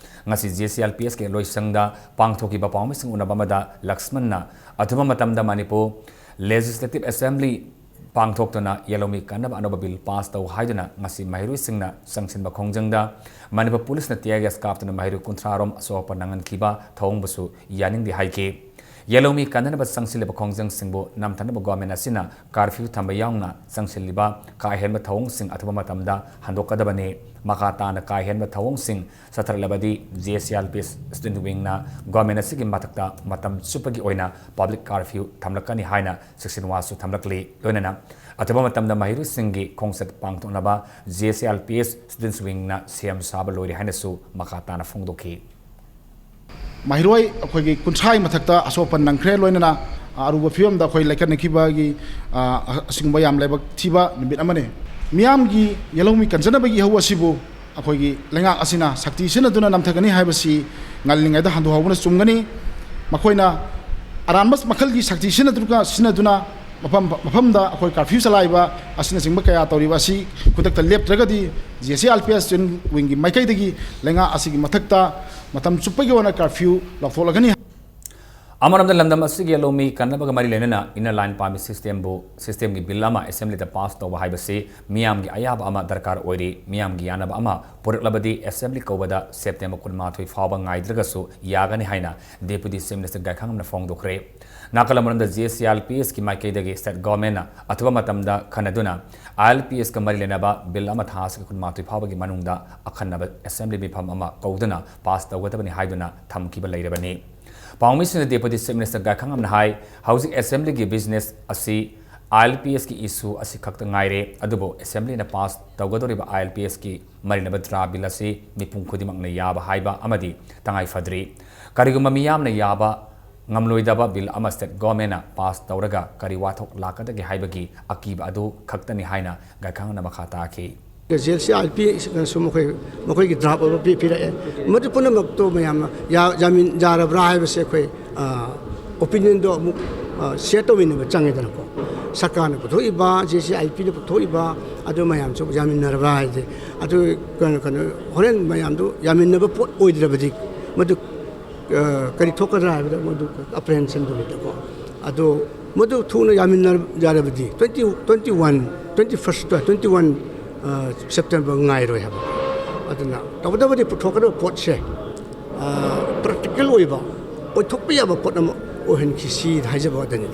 ꯉꯁꯤ JCLPSꯀꯤ ꯂꯣꯏꯁꯪꯗ ꯄꯥꯡꯊꯣꯛꯈꯤꯕ ꯄꯥꯎꯃꯤꯁꯤꯡ ꯎꯅꯕ ꯑꯃꯗ ꯂꯛꯁꯃꯟꯅ ꯑꯊꯨꯕ ꯃꯇꯝꯗ ꯃꯅꯤꯄꯨꯔ Legislative Assembly ꯄꯥꯡꯊꯣꯛꯇꯨꯅ ꯌꯦꯜꯍꯧꯃꯤ ꯀꯟꯅꯕ ꯑꯅꯧꯕ ꯕꯤꯜ ꯄꯥꯁ ꯇꯧ ꯍꯥꯏꯗꯨꯅ ꯉꯁꯤ ꯃꯍꯩꯔꯣꯏꯁꯤꯡꯅ ꯆꯪꯁꯤꯟꯕ ꯈꯣꯡꯖꯪꯗ ꯃꯅꯤꯄꯨꯔ ꯄꯨꯂꯤꯁꯅ tear gas ꯀꯥꯞꯇꯨꯅ ꯃꯍꯩꯔꯣꯏ ꯀꯨꯟꯊ꯭ꯔꯥ ꯔꯣꯝ ꯑꯁꯣꯛ ꯑꯄꯟ ꯅꯪꯍꯟꯈꯤꯕ ꯊꯧꯑꯣꯡꯕꯨꯁꯨ ꯌꯥꯅꯤꯡꯗꯦ ꯍꯥꯏꯈꯤ꯫ ꯌꯦꯜꯍꯧꯃꯤ ꯀꯟꯅꯅꯕ ꯆꯪꯁꯤꯜꯂꯤꯕ ꯈꯣꯡꯖꯪꯁꯤꯡꯕꯨ ꯅꯝꯊꯅꯕ government ꯑꯁꯤꯅ curfew ꯊꯝꯕ ꯌꯥꯎꯅ ꯆꯪꯁꯤꯜꯂꯤꯕ ꯀꯥ ꯍꯦꯟꯕ ꯊꯧꯑꯣꯡꯁꯤꯡ ꯑꯊꯨꯕ ꯃꯇꯝꯗ ꯍꯟꯗꯣꯛꯀꯗꯕꯅꯤ꯫ ꯃꯈꯥ ꯇꯥꯅ ꯀꯥ ꯍꯦꯟꯕ ꯊꯧꯑꯣꯡꯁꯤꯡ ꯆꯠꯊꯔꯛꯂꯕꯗꯤ J C R P S student wingꯅ government ꯑꯁꯤꯒꯤ ꯃꯊꯛꯇ ꯃꯇꯝ ꯆꯨꯞꯄꯒꯤ ꯑꯣꯏꯅ public curfew ꯊꯝꯂꯛꯀꯅꯤ ꯍꯥꯏꯅ ꯆꯦꯛꯁꯤꯟ ꯋꯥꯁꯨ ꯊꯝꯂꯛꯂꯤ꯫ ꯂꯣꯏꯅꯅ ꯑꯊꯨꯕ ꯃꯇꯝꯗ ꯃꯍꯩꯔꯣꯏꯁꯤꯡꯒꯤ ꯈꯣꯡꯆꯠ ꯄꯥꯡꯊꯣꯛꯅꯕ J C R P S students wingꯅ ꯁꯦꯝ ꯁꯥꯕ ꯂꯣꯏꯔꯦ ꯍꯥꯏꯅꯁꯨ ꯃꯈꯥ ꯇꯥꯅ ꯐꯣꯡꯗꯣꯛꯈꯤ꯫ ꯃꯍꯩꯔꯣꯏ ꯑꯩꯈꯣꯏꯒꯤ ꯀꯨꯟꯊ꯭ꯔꯥꯒꯤ ꯃꯊꯛꯇ ꯑꯁꯣꯛ ꯑꯄꯟ ꯅꯪꯈ꯭ꯔꯦ, ꯂꯣꯏꯅꯅ, ꯑ, ꯑꯔꯨꯕ ꯐꯤꯕꯝꯗ ꯑꯩꯈꯣꯏ ꯂꯥꯏꯀꯠꯅꯈꯤꯕꯒꯤ, ꯑ, ꯑꯁꯤꯒꯨꯝꯕ ꯌꯥꯝ ꯂꯥꯏꯕꯛ ꯊꯤꯕ ꯅꯨꯃꯤꯠ ꯑꯃꯅꯤ꯫ ꯃꯤꯌꯥꯝꯒꯤ ꯌꯦꯜꯍꯧꯃꯤ ꯀꯟꯖꯅꯕꯒꯤ ꯏꯍꯧ ꯑꯁꯤꯕꯨ ꯑꯩꯈꯣꯏꯒꯤ ꯂꯩꯉꯥꯛ ꯑꯁꯤꯅ ꯁꯛꯇꯤ ꯁꯤꯖꯤꯟꯅꯗꯨꯅ ꯅꯝꯊꯒꯅꯤ ꯍꯥꯏꯕꯁꯤ ꯉꯜꯂꯤꯉꯩꯗ ꯍꯟꯗꯣꯛꯍꯧꯕꯅ ꯆꯨꯝꯒꯅꯤ꯫ ꯃꯈꯣꯏꯅ ꯑꯔꯥꯟꯕ ꯃꯈꯜꯒꯤ ꯁꯛꯇꯤ ꯁꯤꯖꯤꯟꯅꯗꯨꯅ, ꯁꯤꯖꯤꯟꯅꯗꯨꯅ ꯃꯐꯝ, ꯃꯐꯝꯗ ꯑꯩꯈꯣꯏ curfew ꯆꯂꯥꯏꯕ ꯑꯁꯤꯅꯆꯤꯡꯕ ꯀꯌꯥ ꯇꯧꯔꯤꯕ ꯑꯁꯤ ꯈꯨꯗꯛꯇ ꯂꯦꯞꯇ꯭ꯔꯒꯗꯤ J C R P S student wingꯒꯤ ꯃꯥꯏꯀꯩꯗꯒꯤ ꯂꯩꯉꯥꯛ ꯑꯁꯤꯒꯤ ꯃꯊꯛꯇ ꯃꯇꯝ ꯆꯨꯞꯄꯒꯤ ꯑꯣꯏꯅ curfew ꯂꯧꯊꯣꯛꯂꯒꯅꯤ꯫ ꯑꯃꯔꯣꯝꯗ ꯂꯝꯗꯝ ꯑꯁꯤꯒꯤ ꯂꯧꯃꯤ ꯀꯟꯅꯕꯒ ꯃꯔꯤ ꯂꯩꯅꯅ Inner Line Permit Systemꯕꯨ, systemꯒꯤ ꯕꯤꯜ ꯑꯃ Assemblyꯗ ꯄꯥꯁ ꯇꯧꯕ ꯍꯥꯏꯕꯁꯤ ꯃꯤꯌꯥꯝꯒꯤ ꯑꯌꯥꯕ ꯑꯃ ꯗꯔꯀꯥꯔ ꯑꯣꯏꯔꯤ꯫ ꯃꯤꯌꯥꯝꯒꯤ ꯌꯥꯅꯕ ꯑꯃ ꯄꯨꯔꯛꯂꯕꯗꯤ Assembly ꯀꯧꯕꯗ September ꯀꯨꯟꯃꯥꯊꯣꯏ ꯐꯥꯎꯕ ꯉꯥꯏꯗ꯭ꯔꯒꯁꯨ ꯌꯥꯒꯅꯤ ꯍꯥꯏꯅ Deputy Chief Minister ꯒꯥꯏꯈꯥꯉꯝꯅ ꯐꯣꯡꯗꯣꯛꯈ꯭ꯔꯦ꯫ ꯅꯥꯀꯜ ꯑꯃꯔꯣꯝꯗ J C R P Sꯀꯤ ꯃꯥꯏꯀꯩꯗꯒꯤ state governmentꯅ ꯑꯊꯨꯕ ꯃꯇꯝꯗ ꯈꯟꯅꯗꯨꯅ I L P Sꯀ ꯃꯔꯤ ꯂꯩꯅꯕ ꯕꯤꯜ ꯑꯃ ꯊꯥ ꯑꯁꯤꯒꯤ ꯀꯨꯟꯃꯥꯊꯣꯏ ꯐꯥꯎꯕꯒꯤ ꯃꯅꯨꯡꯗ ꯑꯈꯟꯅꯕ Assembly ꯃꯤꯐꯝ ꯑꯃ ꯀꯧꯗꯨꯅ ꯄꯥꯁ ꯇꯧꯒꯗꯕꯅꯤ ꯍꯥꯏꯗꯨꯅ ꯊꯝꯈꯤꯕ ꯂꯩꯔꯕꯅꯤ꯫ ꯄꯥꯎꯃꯤꯁꯤꯡꯅ Deputy Chief Minister ꯒꯥꯏꯈꯥꯉꯝꯅ ꯍꯥꯏ, ꯍꯧꯖꯤꯛ Assemblyꯒꯤ business ꯑꯁꯤ I L P Sꯀꯤ issue ꯑꯁꯤ ꯈꯛꯇ ꯉꯥꯏꯔꯦ, ꯑꯗꯨꯕꯨ Assemblyꯅ ꯄꯥꯁ ꯇꯧꯒꯗꯧꯔꯤꯕ I L P Sꯀꯤ ꯃꯔꯤ ꯂꯩꯅꯕ draft bill ꯑꯁꯤ ꯃꯤꯄꯨꯝ ꯈꯨꯗꯤꯡꯃꯛꯅ ꯌꯥꯕ ꯍꯥꯏꯕ ꯑꯃꯗꯤ ꯇꯉꯥꯏ ꯐꯗ꯭ꯔꯤ꯫ ꯀꯔꯤꯒꯨꯝꯕ ꯃꯤꯌꯥꯝꯅ ꯌꯥꯕ ꯉꯝꯂꯣꯏꯗꯕ ꯕꯤꯜ ꯑꯃ state governmentꯅ ꯄꯥꯁ ꯇꯧꯔꯒ ꯀꯔꯤ ꯋꯥꯊꯣꯛ ꯂꯥꯛꯀꯗꯒꯦ ꯍꯥꯏꯕꯒꯤ ꯑꯀꯤꯕ ꯑꯗꯨ ꯈꯛꯇꯅꯤ ꯍꯥꯏꯅ ꯒꯥꯏꯈꯥꯡꯅ ꯃꯈꯥ ꯇꯥꯈꯤ꯫ J C R P ꯁꯤꯅꯁꯨ ꯃꯈꯣꯏ, ꯃꯈꯣꯏꯒꯤ draft ꯑꯃ ꯄꯤ-, ꯄꯤꯔꯛꯑꯦ꯫ ꯃꯗꯨ ꯄꯨꯝꯅꯃꯛꯇꯣ ꯃꯌꯥꯝꯅ ꯌꯥ-, ꯌꯥꯃꯤꯟ-, ꯌꯥꯔꯕ꯭ꯔꯥ ꯍꯥꯏꯕꯁꯦ ꯑꯩꯈꯣꯏ, ꯑ, opinionꯗꯣ ꯑꯃꯨꯛ, ꯑ, share ꯇꯧꯃꯤꯟꯅꯕ ꯆꯪꯉꯦꯗꯅꯀꯣ꯫ ꯁꯔꯀꯥꯔꯅ ꯄꯨꯊꯣꯛꯏꯕ, J C R Pꯅ ꯄꯨꯊꯣꯛꯏꯕ, ꯑꯗꯨ ꯃꯌꯥꯝꯁꯨ ꯌꯥꯃꯤꯟꯅꯔꯕ꯭ꯔꯥ ꯍꯥꯏꯁꯦ꯫ ꯑꯗꯨ ꯀꯩꯅꯣ, ꯀꯩꯅꯣ, ꯍꯣꯔꯦꯟ ꯃꯌꯥꯝꯗꯨ ꯌꯥꯃꯤꯟꯅꯕ ꯄꯣꯠ ꯑꯣꯏꯗ꯭ꯔꯕꯗꯤ ꯃꯗꯨ, ꯑ, ꯀꯔꯤ ꯊꯣꯛꯀꯗ꯭ꯔꯥ ꯍꯥꯏꯕꯗ ꯃꯗꯨ apprehensionꯗꯨꯅꯤꯗꯀꯣ꯫ ꯑꯗꯨ ꯃꯗꯨ ꯊꯨꯅ ꯌꯥꯃꯤꯟꯅ ꯌꯥꯔꯕꯗꯤ twenty, twenty one, twenty first, twenty one September ꯉꯥꯏꯔꯣꯏ ꯍꯥꯏꯕ꯫ ꯑꯗꯨꯅ ꯇꯧꯒꯗꯕꯗꯤ ꯄꯨꯊꯣꯛꯀꯗꯕ ꯄꯣꯠꯁꯦ practical ꯑꯣꯏꯕ, ꯑꯣꯏꯊꯣꯛꯄ ꯌꯥꯕ ꯄꯣꯠ ꯑꯃ ꯑꯣꯏꯍꯟꯈꯤꯁꯤ ꯍꯥꯏꯖꯕ ꯋꯥꯗꯅꯤ꯫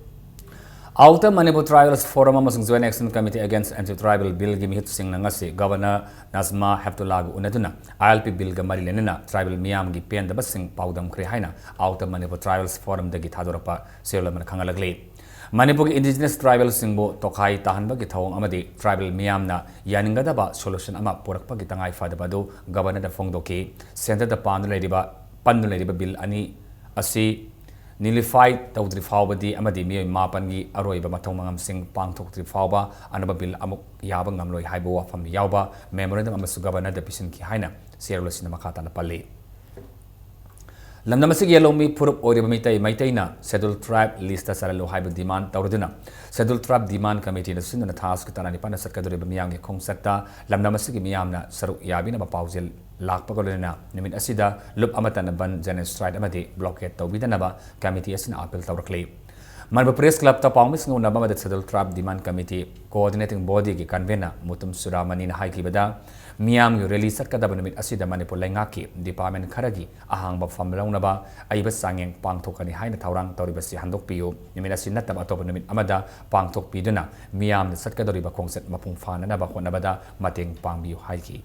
Outer Manipur Tribals Forum ꯑꯃꯁꯨꯡ Joint Action Committee Against Anti-Tribal Billꯒꯤ ꯃꯤꯍꯨꯠꯁꯤꯡꯅ ꯉꯁꯤ Governor Najma Heptullahꯒ ꯎꯅꯗꯨꯅ ILP Billꯒ ꯃꯔꯤ ꯂꯩꯅꯅ tribal ꯃꯤꯌꯥꯝꯒꯤ ꯄꯦꯟꯗꯕꯁꯤꯡ ꯄꯥꯎꯗꯝꯈ꯭ꯔꯦ ꯍꯥꯏꯅ Outer Manipur Tribals Forumꯗꯒꯤ ꯊꯥꯗꯣꯔꯛꯄ ꯆꯦꯔꯣꯜ ꯑꯃꯅ ꯈꯪꯍꯜꯂꯛꯂꯤ꯫ ꯃꯅꯤꯄꯨꯔꯒꯤ indigenous tribalꯁꯤꯡꯕꯨ ꯇꯣꯈꯥꯏ ꯇꯥꯍꯟꯕꯒꯤ ꯊꯧꯑꯣꯡ ꯑꯃꯗꯤ tribal ꯃꯤꯌꯥꯝꯅ ꯌꯥꯅꯤꯡꯒꯗꯕ solution ꯑꯃ ꯄꯨꯔꯛꯄꯒꯤ ꯇꯉꯥꯏ ꯐꯗꯕ ꯑꯗꯨ Governorꯗ ꯐꯣꯡꯗꯣꯛꯈꯤ꯫ Centreꯗ ꯄꯥꯟꯗꯨꯅ ꯂꯩꯔꯤꯕ, ꯄꯟꯗꯨꯅ ꯂꯩꯔꯤꯕ Bill ꯑꯅꯤ ꯑꯁꯤ nullify ꯇꯧꯗ꯭ꯔꯤ ꯐꯥꯎꯕꯗꯤ ꯑꯃꯗꯤ ꯃꯤꯑꯣꯏ ꯃꯥꯄꯟꯒꯤ ꯑꯔꯣꯏꯕ ꯃꯊꯧ ꯃꯉꯝꯁꯤꯡ ꯄꯥꯡꯊꯣꯛꯇ꯭ꯔꯤ ꯐꯥꯎꯕ ꯑꯅꯧꯕ Bill ꯑꯃꯨꯛ ꯌꯥꯕ ꯉꯝꯂꯣꯏ ꯍꯥꯏꯕ ꯋꯥꯐꯝ ꯌꯥꯎꯕ memorandum ꯑꯃꯁꯨ Governorꯗ ꯄꯤꯁꯤꯟꯈꯤ ꯍꯥꯏꯅ ꯆꯦꯔꯣꯜ ꯑꯁꯤꯅ ꯃꯈꯥ ꯇꯥꯅ ꯄꯜꯂꯤ꯫ ꯂꯝꯗꯝ ꯑꯁꯤꯒꯤ ꯌꯦꯜꯍꯧꯃꯤ ꯐꯨꯔꯨꯞ ꯑꯣꯏꯔꯤꯕ ꯃꯤꯇꯩ, ꯃꯩꯇꯩꯅ Scheduled Tribe listꯇ ꯆꯜꯍꯜꯂꯨ ꯍꯥꯏꯕ demand ꯇꯧꯔꯗꯨꯅ Scheduled Tribe Demand Committeeꯅ ꯁꯤꯟꯗꯨꯅ ꯊꯥ ꯑꯁꯤꯒꯤ ꯇꯔꯥꯅꯤꯄꯥꯟꯗ ꯆꯠꯀꯗꯧꯔꯤꯕ ꯃꯤꯌꯥꯝꯒꯤ ꯈꯣꯡꯆꯠꯇ ꯂꯝꯗꯝ ꯑꯁꯤꯒꯤ ꯃꯤꯌꯥꯝꯅ ꯁꯔꯨꯛ ꯌꯥꯕꯤꯅꯕ ꯄꯥꯎꯖꯦꯜ ꯂꯥꯛꯄꯒ ꯂꯣꯏꯅꯅ ꯅꯨꯃꯤꯠ ꯑꯁꯤꯗ ꯂꯨꯞ ꯑꯃꯠꯇꯅ ꯕꯟ, general strike ꯑꯃꯗꯤ blockade ꯇꯧꯕꯤꯗꯅꯕ committee ꯑꯁꯤꯅ appeal ꯇꯧꯔꯛꯂꯤ꯫ ꯃꯅꯤꯄꯨꯔ Press Clubꯇ ꯄꯥꯎꯃꯤꯁꯤꯡꯒ ꯎꯅꯕ ꯑꯃꯗ Scheduled Tribe Demand Committee Coordinating Bodyꯒꯤ convener Mutum ꯆꯨꯔꯥꯃꯅꯤꯅ ꯍꯥꯏꯈꯤꯕꯗ, ꯃꯤꯌꯥꯝꯒꯤ rally ꯆꯠꯀꯗꯕ ꯅꯨꯃꯤꯠ ꯑꯁꯤꯗ ꯃꯅꯤꯄꯨꯔ ꯂꯩꯉꯥꯛꯀꯤ department ꯈꯔꯒꯤ ꯑꯍꯥꯡꯕ ꯐꯝ ꯂꯧꯅꯕ ꯑꯏꯕ ꯆꯥꯡꯌꯦꯡ ꯄꯥꯡꯊꯣꯛꯀꯅꯤ ꯍꯥꯏꯅ ꯊꯧꯔꯥꯡ ꯇꯧꯔꯤꯕꯁꯤ ꯍꯟꯗꯣꯛꯄꯤꯌꯨ꯫ ꯅꯨꯃꯤꯠ ꯑꯁꯤ ꯅꯠꯇꯕ ꯑꯇꯣꯞꯄ ꯅꯨꯃꯤꯠ ꯑꯃꯗ ꯄꯥꯡꯊꯣꯛꯄꯤꯗꯨꯅ ꯃꯤꯌꯥꯝꯅ ꯆꯠꯀꯗꯧꯔꯤꯕ ꯈꯣꯡꯆꯠ ꯃꯄꯨꯡ ꯐꯥꯅꯅꯕ ꯍꯣꯠꯅꯕꯗ ꯃꯇꯦꯡ ꯄꯥꯡꯕꯤꯌꯨ ꯍꯥꯏꯈꯤ꯫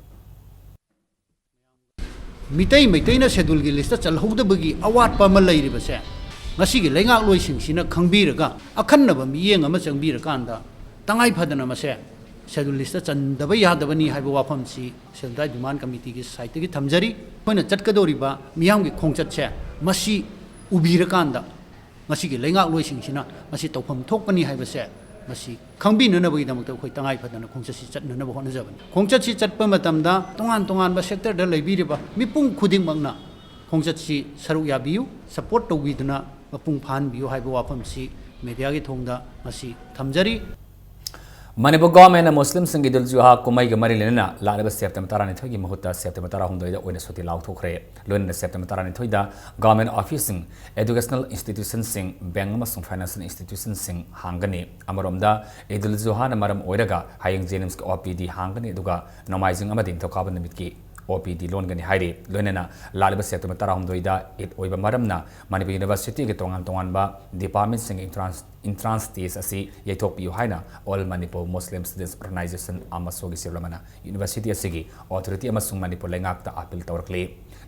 ꯃꯤꯇꯩ, ꯃꯩꯇꯩꯅ Scheduled Listꯇ ꯆꯜꯍꯧꯗꯕꯒꯤ ꯑꯋꯥꯠꯄ ꯑꯃ ꯂꯩꯔꯤꯕꯁꯦ ꯉꯁꯤꯒꯤ ꯂꯩꯉꯥꯛꯂꯣꯏꯁꯤꯡꯁꯤꯅ ꯈꯪꯕꯤꯔꯒ ꯑꯈꯟꯅꯕ ꯃꯤꯠꯌꯦꯡ ꯑꯃ ꯆꯪꯕꯤꯔꯀꯥꯟꯗ ꯇꯉꯥꯏ ꯐꯗꯅ ꯃꯁꯦ Scheduled Listꯇ ꯆꯟꯗꯕ ꯌꯥꯗꯕꯅꯤ ꯍꯥꯏꯕ ꯋꯥꯐꯝꯁꯤ Scheduled Tribe Demand Committeeꯒꯤ sideꯇꯒꯤ ꯊꯝꯖꯔꯤ꯫ ꯑꯩꯈꯣꯏꯅ ꯆꯠꯀꯗꯧꯔꯤꯕ ꯃꯤꯌꯥꯝꯒꯤ ꯈꯣꯡꯆꯠꯁꯦ ꯃꯁꯤ ꯎꯕꯤꯔꯀꯥꯟꯗ ꯉꯁꯤꯒꯤ ꯂꯩꯉꯥꯛꯂꯣꯏꯁꯤꯡꯁꯤꯅ ꯃꯁꯤ ꯇꯧꯐꯝ ꯊꯣꯛꯄꯅꯤ ꯍꯥꯏꯕꯁꯦ ꯃꯁꯤ ꯈꯪꯕꯤꯅꯅꯕꯒꯤꯗꯃꯛꯇ ꯑꯩꯈꯣꯏ ꯇꯉꯥꯏ ꯐꯗꯅ ꯈꯣꯡꯆꯠꯁꯤ ꯆꯠꯅꯅꯕ ꯍꯣꯠꯅꯖꯕꯅꯤ꯫ ꯈꯣꯡꯆꯠꯁꯤ ꯆꯠꯄ ꯃꯇꯝꯗ ꯇꯣꯉꯥꯟ ꯇꯣꯉꯥꯟꯕ sectorꯗ ꯂꯩꯕꯤꯔꯤꯕ ꯃꯤꯄꯨꯝ ꯈꯨꯗꯤꯡꯃꯛꯅ ꯈꯣꯡꯆꯠꯁꯤ ꯁꯔꯨꯛ ꯌꯥꯕꯤꯌꯨ, support ꯇꯧꯕꯤꯗꯨꯅ ꯃꯄꯨꯡ ꯐꯥꯍꯟꯕꯤꯌꯨ ꯍꯥꯏꯕ ꯋꯥꯐꯝꯁꯤ mediaꯒꯤ ꯊꯣꯡꯗ ꯉꯁꯤ ꯊꯝꯖꯔꯤ꯫ ꯃꯅꯤꯄꯨꯔ ꯒꯚꯔꯟꯃꯦꯟꯠꯅ ꯃꯨꯁꯂꯤꯝꯁꯤꯡꯒꯤ ꯏꯗꯨꯜ ꯖꯨꯍꯥ ꯀꯨꯝꯍꯩꯒ ꯃꯔꯤ ꯂꯩꯅꯅ ꯂꯥꯛꯂꯤꯕ ꯁꯦꯞꯇꯦꯝꯕꯔ ꯇꯔꯥꯅꯤꯊꯣꯏꯒꯤ ꯃꯍꯨꯠꯇ ꯁꯦꯞꯇꯦꯝꯕꯔ ꯇꯔꯥꯍꯨꯝꯗꯣꯏꯗ ꯑꯣꯏꯅ ꯁꯨꯇꯤ ꯂꯥꯎꯊꯣꯛꯈ꯭ꯔꯦ꯫ ꯂꯣꯏꯅꯅ ꯁꯦꯞꯇꯦꯝꯕꯔ ꯇꯔꯥꯅꯤꯊꯣꯏꯗ ꯒꯚꯔꯟꯃꯦꯟꯠ ꯑꯣꯐꯤꯁꯁꯤꯡ, ꯑꯦꯖꯨꯀꯦꯁꯅꯦꯜ ꯏꯟꯁꯇꯤꯇ꯭ꯌꯨꯁꯟꯁꯤꯡ, ꯕꯦꯡꯛ ꯑꯃꯁꯨꯡ ꯐꯥꯏꯅꯥꯟꯁꯤꯌꯦꯜ ꯏꯟꯁꯇꯤꯇ꯭ꯌꯨꯁꯟꯁꯤꯡ ꯍꯥꯡꯒꯅꯤ꯫ ꯑꯃꯔꯣꯝꯗ ꯏꯗꯨꯜ ꯖꯨꯍꯥꯅ ꯃꯔꯝ ꯑꯣꯏꯔꯒ ꯍꯌꯦꯡ ꯖꯦꯅꯤꯝꯁꯀꯤ ꯑꯣ ꯄꯤ ꯗꯤ ꯍꯥꯡꯒꯅꯤ, ꯑꯗꯨꯒ ꯅꯣꯡꯃꯥꯏꯖꯤꯡ ꯑꯃꯗꯤ ꯅꯤꯡꯊꯧꯀꯥꯕ ꯅꯨꯃꯤꯠꯀꯤ ꯑꯣ ꯄꯤ ꯗꯤ ꯂꯣꯟꯒꯅꯤ ꯍꯥꯏꯔꯤ꯫ ꯂꯣꯏꯅꯅ ꯂꯥꯛꯂꯤꯕ ꯁꯦꯞꯇꯦꯝꯕꯔ ꯇꯔꯥꯍꯨꯝꯗꯣꯏꯗ ꯏꯗ ꯑꯣꯏꯕ ꯃꯔꯝꯅ ꯃꯅꯤꯄꯨꯔ ꯌꯨꯅꯤꯚꯔꯁꯤꯇꯤꯒꯤ ꯇꯣꯉꯥꯟ ꯇꯣꯉꯥꯟꯕ ꯗꯤꯄꯥꯔꯠꯃꯦꯟꯠꯁꯤꯡꯒꯤ ꯏꯟꯇ꯭ꯔꯥꯟꯁ, ꯏꯟꯇ꯭ꯔꯥꯟꯁ ꯇꯦꯁ ꯑꯁꯤ ꯌꯩꯊꯣꯛꯄꯤꯌꯨ ꯍꯥꯏꯅ ꯑꯣꯜ ꯃꯅꯤꯄꯨꯔ ꯃꯨꯁꯂꯤꯝ ꯁ꯭ꯇꯨꯗꯦꯟꯠꯁ ꯑꯣꯔꯒꯅꯥꯏꯖꯦꯁꯟ, ꯑꯃꯁꯣꯒꯤ ꯁꯦꯜ ꯑꯃꯅ ꯌꯨꯅꯤꯚꯔꯁꯤꯇꯤ ꯑꯁꯤꯒꯤ ꯑꯣꯊꯣꯔꯤꯇꯤ ꯑꯃꯁꯨꯡ ꯃꯅꯤꯄꯨꯔ ꯂꯩꯉꯥꯛꯇ ꯑꯄꯤꯜ ꯇꯧꯔꯛꯂꯤ꯫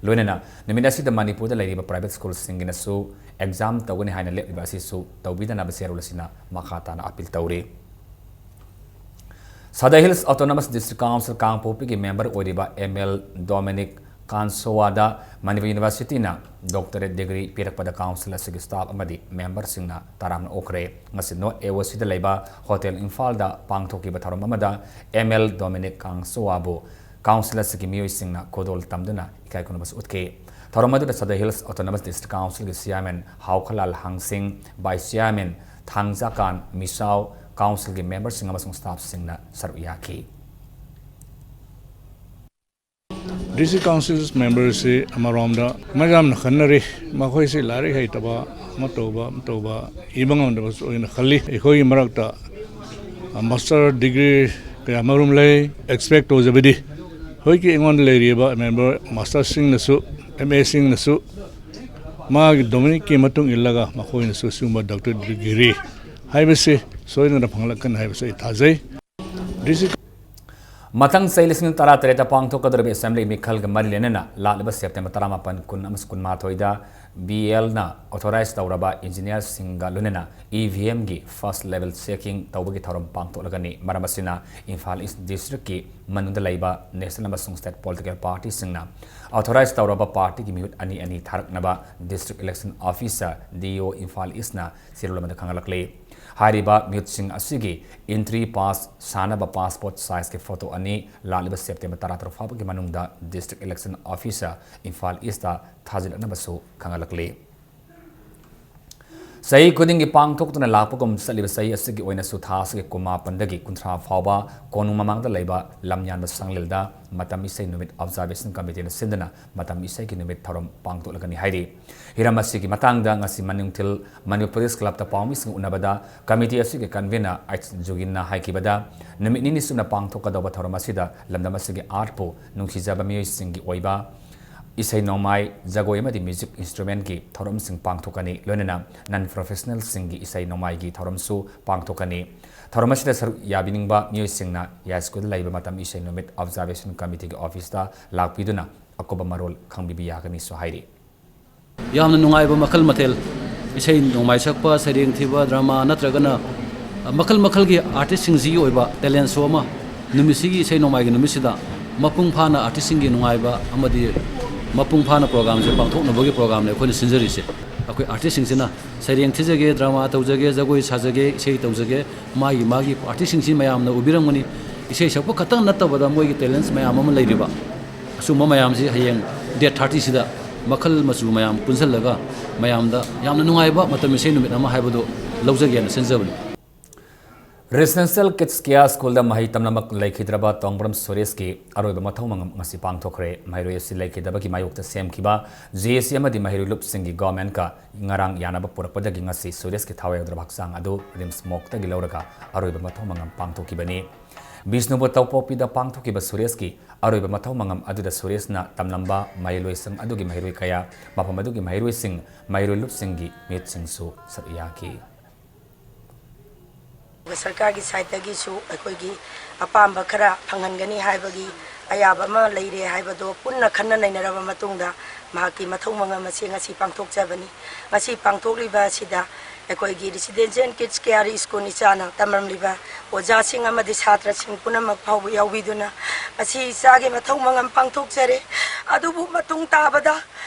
ꯂꯣꯏꯅꯅ ꯅꯨꯃꯤꯠ ꯑꯁꯤꯗ ꯃꯅꯤꯄꯨꯔꯗ ꯂꯩꯔꯤꯕ ꯄ꯭ꯔꯥꯏꯚꯦꯠ ꯁ꯭ꯀꯨꯜꯁꯤꯡꯒꯤꯅꯁꯨ ꯑꯦꯛꯖꯥꯝ ꯇꯧꯒꯅꯤ ꯍꯥꯏꯅ ꯂꯦꯞꯂꯤꯕ ꯑꯁꯤꯁꯨ ꯇꯧꯕꯤꯗꯅꯕ ꯆꯦꯔꯣꯜ ꯑꯁꯤꯅ ꯃꯈꯥ ꯇꯥꯅ ꯑꯄꯤꯜ ꯇꯧꯔꯤ꯫ Sadar hills autonomous district council ꯀꯥꯡꯄꯣꯛꯄꯤꯒꯤ ꯃꯦꯝꯕꯔ ꯑꯣꯏꯔꯤꯕ ꯑꯦꯝ ꯑꯦꯜ ꯗꯣꯃꯤꯅꯤꯛ ꯀꯥꯟꯁꯣꯋꯥꯗ ꯃꯅꯤꯄꯨꯔ ꯌꯨꯅꯤꯚꯔꯁꯤꯇꯤꯅ ꯗꯣꯛꯇꯔꯦꯠ ꯗꯤꯒ꯭ꯔꯤ ꯄꯤꯔꯛꯄꯗ ꯀꯥꯎꯟꯁꯤꯜ ꯑꯁꯤꯒꯤ ꯁ꯭ꯇꯥꯐ ꯑꯃꯗꯤ ꯃꯦꯝꯕꯔꯁꯤꯡꯅ ꯇꯔꯥꯝꯅ ꯑꯣꯛꯈ꯭ꯔꯦ꯫ ꯉꯁꯤ ꯅꯣꯔꯠ ꯑꯦ ꯑꯣ ꯁꯤꯗ ꯂꯩꯕ ꯍꯣꯇꯦꯜ ꯏꯝꯐꯥꯜꯗ ꯄꯥꯡꯊꯣꯛꯈꯤꯕ ꯊꯧꯔꯝ ꯑꯃꯗ ꯑꯦꯝ ꯑꯦꯜ ꯗꯣꯃꯤꯅꯤꯛ ꯀꯥꯡꯁꯣꯋꯥꯕꯨ ꯀꯥꯎꯟꯁꯤꯜ ꯑꯁꯤꯒꯤ ꯃꯤꯑꯣꯏꯁꯤꯡꯅ ꯈꯨꯗꯣꯜ ꯇꯝꯗꯨꯅ ꯏꯀꯥꯏ ꯈꯨꯝꯅꯕꯁꯨ ꯎꯠꯈꯤ꯫ ꯊꯧꯔꯝ ꯑꯗꯨꯗ ꯁꯗꯥ ꯍꯤꯜꯁ ꯑꯣꯇꯣꯅꯣꯃꯁ ꯗꯤꯁꯇ꯭ꯔꯤꯛ ꯀꯥꯎꯟꯁꯤꯜꯒꯤ ꯆꯤꯌꯥꯔꯃꯦꯟ ꯍꯥꯎꯈꯂꯥꯜ ꯍꯥꯡꯁꯤꯡ, ꯚꯥꯏꯁ ꯆꯤꯌꯥꯔꯃꯦꯟ ꯊꯥꯡꯖꯥꯀꯥꯟ ꯃꯤꯁꯥꯎ, ꯀꯥꯎꯟꯁꯤꯜꯒꯤ ꯃꯦꯝꯕꯔꯁꯤꯡ ꯑꯃꯁꯨꯡ ꯁ꯭ꯇꯥꯐꯁꯤꯡꯅ ꯁꯔꯨꯛ ꯌꯥꯈꯤ꯫ ꯗꯤ ꯁꯤ ꯀꯥꯎꯟꯁꯤꯜ ꯃꯦꯝꯕꯔꯁꯤ ꯑꯃꯔꯣꯝꯗ ꯃꯌꯥꯝꯅ ꯈꯟꯅꯔꯤ, ꯃꯈꯣꯏꯁꯤ ꯂꯥꯏꯔꯤꯛ ꯍꯩꯇꯕ, ꯑꯃ ꯇꯧꯕ, ꯑꯃ ꯇꯧꯕ, ꯏꯕ ꯉꯝꯗꯕꯁꯨ ꯑꯣꯏꯅ ꯈꯜꯂꯤ꯫ ꯑꯩꯈꯣꯏꯒꯤ ꯃꯔꯛꯇ ꯃꯥꯁꯇꯔ ꯗꯤꯒ꯭ꯔꯤ ꯀꯌꯥ ꯃꯔꯨꯝ ꯂꯩ꯫ ꯑꯦꯛꯁꯄꯦꯛ ꯇꯧꯖꯕꯗꯤ ꯍꯧꯖꯤꯛꯀꯤ ꯑꯩꯉꯣꯟꯗ ꯂꯩꯔꯤꯕ ꯃꯦꯝꯕꯔ ꯃꯥꯁꯇꯔꯁꯤꯡꯅꯁꯨ, ꯑꯦꯝ ꯑꯦꯁꯤꯡꯅꯁꯨ ꯃꯥꯒꯤ ꯗꯣꯃꯤꯅꯤꯛꯀꯤ ꯃꯇꯨꯡ ꯏꯜꯂꯒ ꯃꯈꯣꯏꯅꯁꯨ ꯁꯤꯒꯨꯝꯕ ꯗꯣꯛꯇꯔ ꯗꯤꯒ꯭ꯔꯤ ꯍꯥꯏꯕꯁꯤ ꯁꯣꯏꯗꯅ ꯐꯪꯂꯛꯀꯅꯤ ꯍꯥꯏꯕꯁꯤ ꯑꯩ ꯊꯥꯖꯩ꯫ ꯗꯤ ꯁꯤ ꯃꯊꯪ ꯆꯍꯤ ꯂꯤꯁꯤꯡ ꯇꯔꯥ ꯇꯔꯦꯠꯇ ꯄꯥꯡꯊꯣꯛꯀꯗꯧꯔꯤꯕ ꯑꯦꯁꯦꯝꯕ꯭ꯂꯤ ꯃꯤꯈꯜꯒ ꯃꯔꯤ ꯂꯩꯅꯅ ꯂꯥꯛꯂꯤꯕ ꯁꯦꯞꯇꯦꯝꯕꯔ ꯇꯔꯥꯃꯥꯄꯟ, ꯀꯨꯟ ꯑꯃꯁꯨꯡ ꯀꯨꯟꯃꯥꯊꯣꯏꯗ ꯕꯤ ꯑꯦꯜꯅ ꯑꯣꯊꯣꯔꯥꯏꯖ ꯇꯧꯔꯕ ꯏꯟꯖꯤꯅꯤꯌꯔꯁꯤꯡꯒ ꯂꯣꯏꯅꯅ ꯏ ꯚꯤ ꯑꯦꯝꯒꯤ ꯐꯥꯔꯁ ꯂꯦꯚꯦꯜ ꯆꯦꯀꯤꯡ ꯇꯧꯕꯒꯤ ꯊꯧꯔꯝ ꯄꯥꯡꯊꯣꯛꯂꯒꯅꯤ꯫ ꯃꯔꯝ ꯑꯁꯤꯅ ꯏꯝꯐꯥꯜ ꯏꯁ ꯗꯤꯁꯇ꯭ꯔꯤꯛꯀꯤ ꯃꯅꯨꯡꯗ ꯂꯩꯕ ꯅꯦꯁꯅꯦꯜ ꯑꯃꯁꯨꯡ ꯁ꯭ꯇꯦꯠ ꯄꯣꯂꯤꯇꯤꯀꯦꯜ ꯄꯥꯔꯇꯤꯁꯤꯡꯅ ꯑꯣꯊꯣꯔꯥꯏꯖ ꯇꯧꯔꯕ ꯄꯥꯔꯇꯤꯒꯤ ꯃꯤꯍꯨꯠ ꯑꯅꯤ ꯑꯅꯤ ꯊꯥꯔꯛꯅꯕ district election officer, D O, Imphal ꯏꯁꯅ ꯆꯦꯔꯣꯜ ꯑꯃꯗ ꯈꯪꯍꯜꯂꯛꯂꯤ꯫ ꯍꯥꯏꯔꯤꯕ ꯃꯤꯍꯨꯠꯁꯤꯡ ꯑꯁꯤꯒꯤ ꯑꯦꯟꯇ꯭ꯔꯤ ꯄꯥꯁ ꯁꯥꯅꯕ ꯄꯥꯁꯄꯣꯔꯠ ꯁꯥꯏꯖꯀꯤ ꯐꯣꯇꯣ ꯑꯅꯤ ꯂꯥꯛꯂꯤꯕ ꯁꯦꯞꯇꯦꯝꯕꯔ ꯇꯔꯥꯇꯔꯨꯛ ꯐꯥꯎꯕꯒꯤ ꯃꯅꯨꯡꯗ ꯗꯤꯁꯇ꯭ꯔꯤꯛ ꯏꯂꯦꯛꯁꯟ ꯑꯣꯐꯤꯁꯔ, ꯏꯝꯐꯥꯜ ꯏꯁꯇ ꯊꯥꯖꯤꯜꯂꯛꯅꯕꯁꯨ ꯈꯪꯍꯜꯂꯛꯂꯤ꯫ ꯆꯍꯤ ꯈꯨꯗꯤꯡꯒꯤ ꯄꯥꯡꯊꯣꯛꯇꯨꯅ ꯂꯥꯛꯄꯒꯨꯝ ꯆꯠꯂꯤꯕ ꯆꯍꯤ ꯑꯁꯤꯒꯤ ꯑꯣꯏꯅꯁꯨ ꯊꯥ ꯑꯁꯤꯒꯤ ꯀꯨꯟꯃꯥꯄꯟꯗꯒꯤ ꯀꯨꯟꯊ꯭ꯔꯥ ꯐꯥꯎꯕ ꯀꯣꯅꯨꯡ ꯃꯃꯥꯡꯗ ꯂꯩꯕ ꯂꯝꯌꯥꯟꯕ ꯁꯪꯂꯦꯜꯗ ꯃꯇꯝ ꯏꯁꯩ ꯅꯨꯃꯤꯠ Observation Committeeꯅ ꯁꯤꯟꯗꯨꯅ ꯃꯇꯝ ꯏꯁꯩꯒꯤ ꯅꯨꯃꯤꯠ ꯊꯧꯔꯝ ꯄꯥꯡꯊꯣꯛꯂꯒꯅꯤ ꯍꯥꯏꯔꯤ꯫ ꯍꯤꯔꯝ ꯑꯁꯤꯒꯤ ꯃꯇꯥꯡꯗ ꯉꯁꯤ ꯃꯅꯤꯡꯊꯤꯜ ꯃꯅꯤꯄꯨꯔ Press Clubꯇ ꯄꯥꯎꯃꯤꯁꯤꯡ ꯎꯅꯕꯗ committee ꯑꯁꯤꯒꯤ convener ꯑꯩꯆ ꯖꯨꯒꯤꯟꯅ ꯍꯥꯏꯈꯤꯕꯗ, ꯅꯨꯃꯤꯠ ꯅꯤꯅꯤ ꯆꯨꯞꯅ ꯄꯥꯡꯊꯣꯛꯀꯗꯧꯕ ꯊꯧꯔꯝ ꯑꯁꯤꯗ ꯂꯝꯗꯝ ꯑꯁꯤꯒꯤ artꯄꯨ ꯅꯨꯡꯁꯤꯖꯕ ꯃꯤꯑꯣꯏꯁꯤꯡꯒꯤ ꯑꯣꯏꯕ ꯏꯁꯩ ꯅꯣꯡꯃꯥꯏ, ꯖꯒꯣꯏ ꯑꯃꯗꯤ music instrumentꯀꯤ ꯊꯧꯔꯝꯁꯤꯡ ꯄꯥꯡꯊꯣꯛꯀꯅꯤ꯫ ꯂꯣꯏꯅꯅ non professionalꯁꯤꯡꯒꯤ ꯏꯁꯩ ꯅꯣꯡꯃꯥꯏꯒꯤ ꯊꯧꯔꯝꯁꯨ ꯄꯥꯡꯊꯣꯛꯀꯅꯤ꯫ ꯊꯧꯔꯝ ꯑꯁꯤꯗ ꯁꯔꯨꯛ ꯌꯥꯕꯤꯅꯤꯡꯕ ꯃꯤꯑꯣꯏꯁꯤꯡꯅ ꯌꯥꯏꯁ꯭ꯀꯨꯜꯗ ꯂꯩꯕ ꯃꯇꯝ ꯏꯁꯩ ꯅꯨꯃꯤꯠ Observation Committeeꯒꯤ officeꯇ ꯂꯥꯛꯄꯤꯗꯨꯅ ꯑꯀꯨꯞꯄ ꯃꯔꯣꯜ ꯈꯪꯕꯤꯕ ꯌꯥꯒꯅꯤꯁꯨ ꯍꯥꯏꯔꯤ꯫ ꯌꯥꯝꯅ ꯅꯨꯡꯉꯥꯏꯕ ꯃꯈꯜ ꯃꯊꯦꯜ, ꯏꯁꯩ ꯅꯣꯡꯃꯥꯏ ꯁꯛꯄ, ꯁꯩꯔꯦꯡ ꯊꯤꯕ, drama ꯅꯠꯇ꯭ꯔꯒꯅ ꯃꯈꯜ ꯃꯈꯜꯒꯤ artistꯁꯤꯡꯁꯤꯒꯤ ꯑꯣꯏꯕ talent show ꯑꯃ ꯅꯨꯃꯤꯠꯁꯤꯒꯤ, ꯏꯁꯩ ꯅꯣꯡꯃꯥꯏꯒꯤ ꯅꯨꯃꯤꯠꯁꯤꯗ ꯃꯄꯨꯡ ꯐꯥꯅ artistꯁꯤꯡꯒꯤ ꯅꯨꯡꯉꯥꯏꯕ ꯑꯃꯗꯤ ꯃꯄꯨꯡ ꯐꯥꯅ programꯁꯦ ꯄꯥꯡꯊꯣꯛꯅꯕꯒꯤ programꯅꯦ ꯑꯩꯈꯣꯏꯅ ꯁꯤꯟꯖꯔꯤꯁꯦ꯫ ꯑꯩꯈꯣꯏ artistꯁꯤꯡꯁꯤꯅ ꯁꯩꯔꯦꯡ ꯊꯤꯖꯒꯦ, drama ꯇꯧꯖꯒꯦ, ꯖꯒꯣꯏ ꯁꯥꯖꯒꯦ, ꯏꯁꯩ ꯇꯧꯖꯒꯦ, ꯃꯥꯒꯤ ꯃꯥꯒꯤ artistꯁꯤꯡꯁꯤ ꯃꯌꯥꯝꯅ ꯎꯕꯤꯔꯝꯒꯅꯤ꯫ ꯏꯁꯩ ꯁꯛꯄ ꯈꯛꯇꯪ ꯅꯠꯇꯕꯗ ꯃꯣꯏꯒꯤ talents ꯃꯌꯥꯝ ꯑꯃ ꯂꯩꯔꯤꯕ, ꯑꯁꯨꯝꯕ ꯃꯌꯥꯝꯁꯤ ꯍꯌꯦꯡ date thirtyꯁꯤꯗ ꯃꯈꯜ ꯃꯆꯨ ꯃꯌꯥꯝ ꯄꯨꯟꯁꯤꯜꯂꯒ ꯃꯌꯥꯝꯗ ꯌꯥꯝꯅ ꯅꯨꯡꯉꯥꯏꯕ ꯃꯇꯝ ꯏꯁꯩ ꯅꯨꯃꯤꯠ ꯑꯃ ꯍꯥꯏꯕꯗꯨ ꯂꯧꯖꯒꯦꯅ ꯁꯤꯟꯖꯕꯅꯤ꯫ Residential Kids Care Schoolꯗ ꯃꯍꯩ ꯇꯝꯂꯝꯕ ꯂꯩꯈꯤꯗ꯭ꯔꯕ ꯇꯣꯡꯕ꯭ꯔꯝ ꯁꯨꯔꯦꯁꯀꯤ ꯑꯔꯣꯏꯕ ꯃꯊꯧ ꯃꯉꯝ ꯉꯁꯤ ꯄꯥꯡꯊꯣꯛꯈ꯭ꯔꯦ꯫ ꯃꯍꯩꯔꯣꯏ ꯑꯁꯤ ꯂꯩꯈꯤꯗꯕꯒꯤ ꯃꯥꯌꯣꯛꯇ ꯁꯦꯝꯈꯤꯕ JAC ꯑꯃꯗꯤ ꯃꯍꯩꯔꯣꯏ ꯂꯨꯞꯁꯤꯡꯒꯤ governmentꯀ ꯉꯔꯥꯡ ꯌꯥꯅꯕ ꯄꯨꯔꯛꯄꯗꯒꯤ ꯉꯁꯤ ꯁꯨꯔꯦꯁꯀꯤ ꯊꯋꯥꯏ ꯌꯥꯎꯗ꯭ꯔꯕ ꯍꯛꯆꯥꯡ ꯑꯗꯨ RIMS morgueꯇꯒꯤ ꯂꯧꯔꯒ ꯑꯔꯣꯏꯕ ꯃꯊꯧ ꯃꯉꯝ ꯄꯥꯡꯊꯣꯛꯈꯤꯕꯅꯤ꯫ ꯕꯤꯁꯅꯨꯄꯨꯔ ꯇꯧꯄꯣꯛꯄꯤꯗ ꯄꯥꯡꯊꯣꯛꯈꯤꯕ ꯁꯨꯔꯦꯁꯀꯤ ꯑꯔꯣꯏꯕ ꯃꯊꯧ ꯃꯉꯝ ꯑꯗꯨꯗ ꯁꯨꯔꯦꯁꯅ ꯇꯝꯂꯝꯕ ꯃꯍꯩꯂꯣꯏꯁꯪ ꯑꯗꯨꯒꯤ ꯃꯍꯩꯔꯣꯏ ꯀꯌꯥ, ꯃꯐꯝ ꯑꯗꯨꯒꯤ ꯃꯍꯩꯔꯣꯏꯁꯤꯡ, ꯃꯍꯩꯔꯣꯏ ꯂꯨꯞꯁꯤꯡꯒꯤ ꯃꯤꯍꯨꯠꯁꯤꯡꯁꯨ ꯁꯔꯨꯛ ꯌꯥꯈꯤ꯫ ꯁꯔꯀꯥꯔꯒꯤ sideꯇꯒꯤꯁꯨ ꯑꯩꯈꯣꯏꯒꯤ ꯑꯄꯥꯝꯕ ꯈꯔ ꯐꯪꯍꯟꯒꯅꯤ ꯍꯥꯏꯕꯒꯤ ꯑꯌꯥꯕ ꯑꯃ ꯂꯩꯔꯦ ꯍꯥꯏꯕꯗꯣ ꯄꯨꯟꯅ ꯈꯟꯅ ꯅꯩꯅꯔꯕ ꯃꯇꯨꯡꯗ ꯃꯍꯥꯛꯀꯤ ꯃꯊꯧ ꯃꯉꯝ ꯑꯁꯤ ꯉꯁꯤ ꯄꯥꯡꯊꯣꯛꯆꯕꯅꯤ꯫ ꯉꯁꯤ ꯄꯥꯡꯊꯣꯛꯂꯤꯕ ꯑꯁꯤꯗ ꯑꯩꯈꯣꯏꯒꯤ Residential Kids Care School ꯏꯆꯥꯅ ꯇꯝꯂꯝꯂꯤꯕ ꯑꯣꯖꯥꯁꯤꯡ ꯑꯃꯗꯤ ꯁꯥꯇ꯭ꯔꯁꯤꯡ ꯄꯨꯝꯅꯃꯛ ꯐꯥꯎꯕ ꯌꯥꯎꯕꯤꯗꯨꯅ ꯉꯁꯤ ꯏꯆꯥꯒꯤ ꯃꯊꯧ ꯃꯉꯝ ꯄꯥꯡꯊꯣꯛꯆꯔꯦ꯫ ꯑꯗꯨꯕꯨ ꯃꯇꯨꯡ ꯇꯥꯕꯗ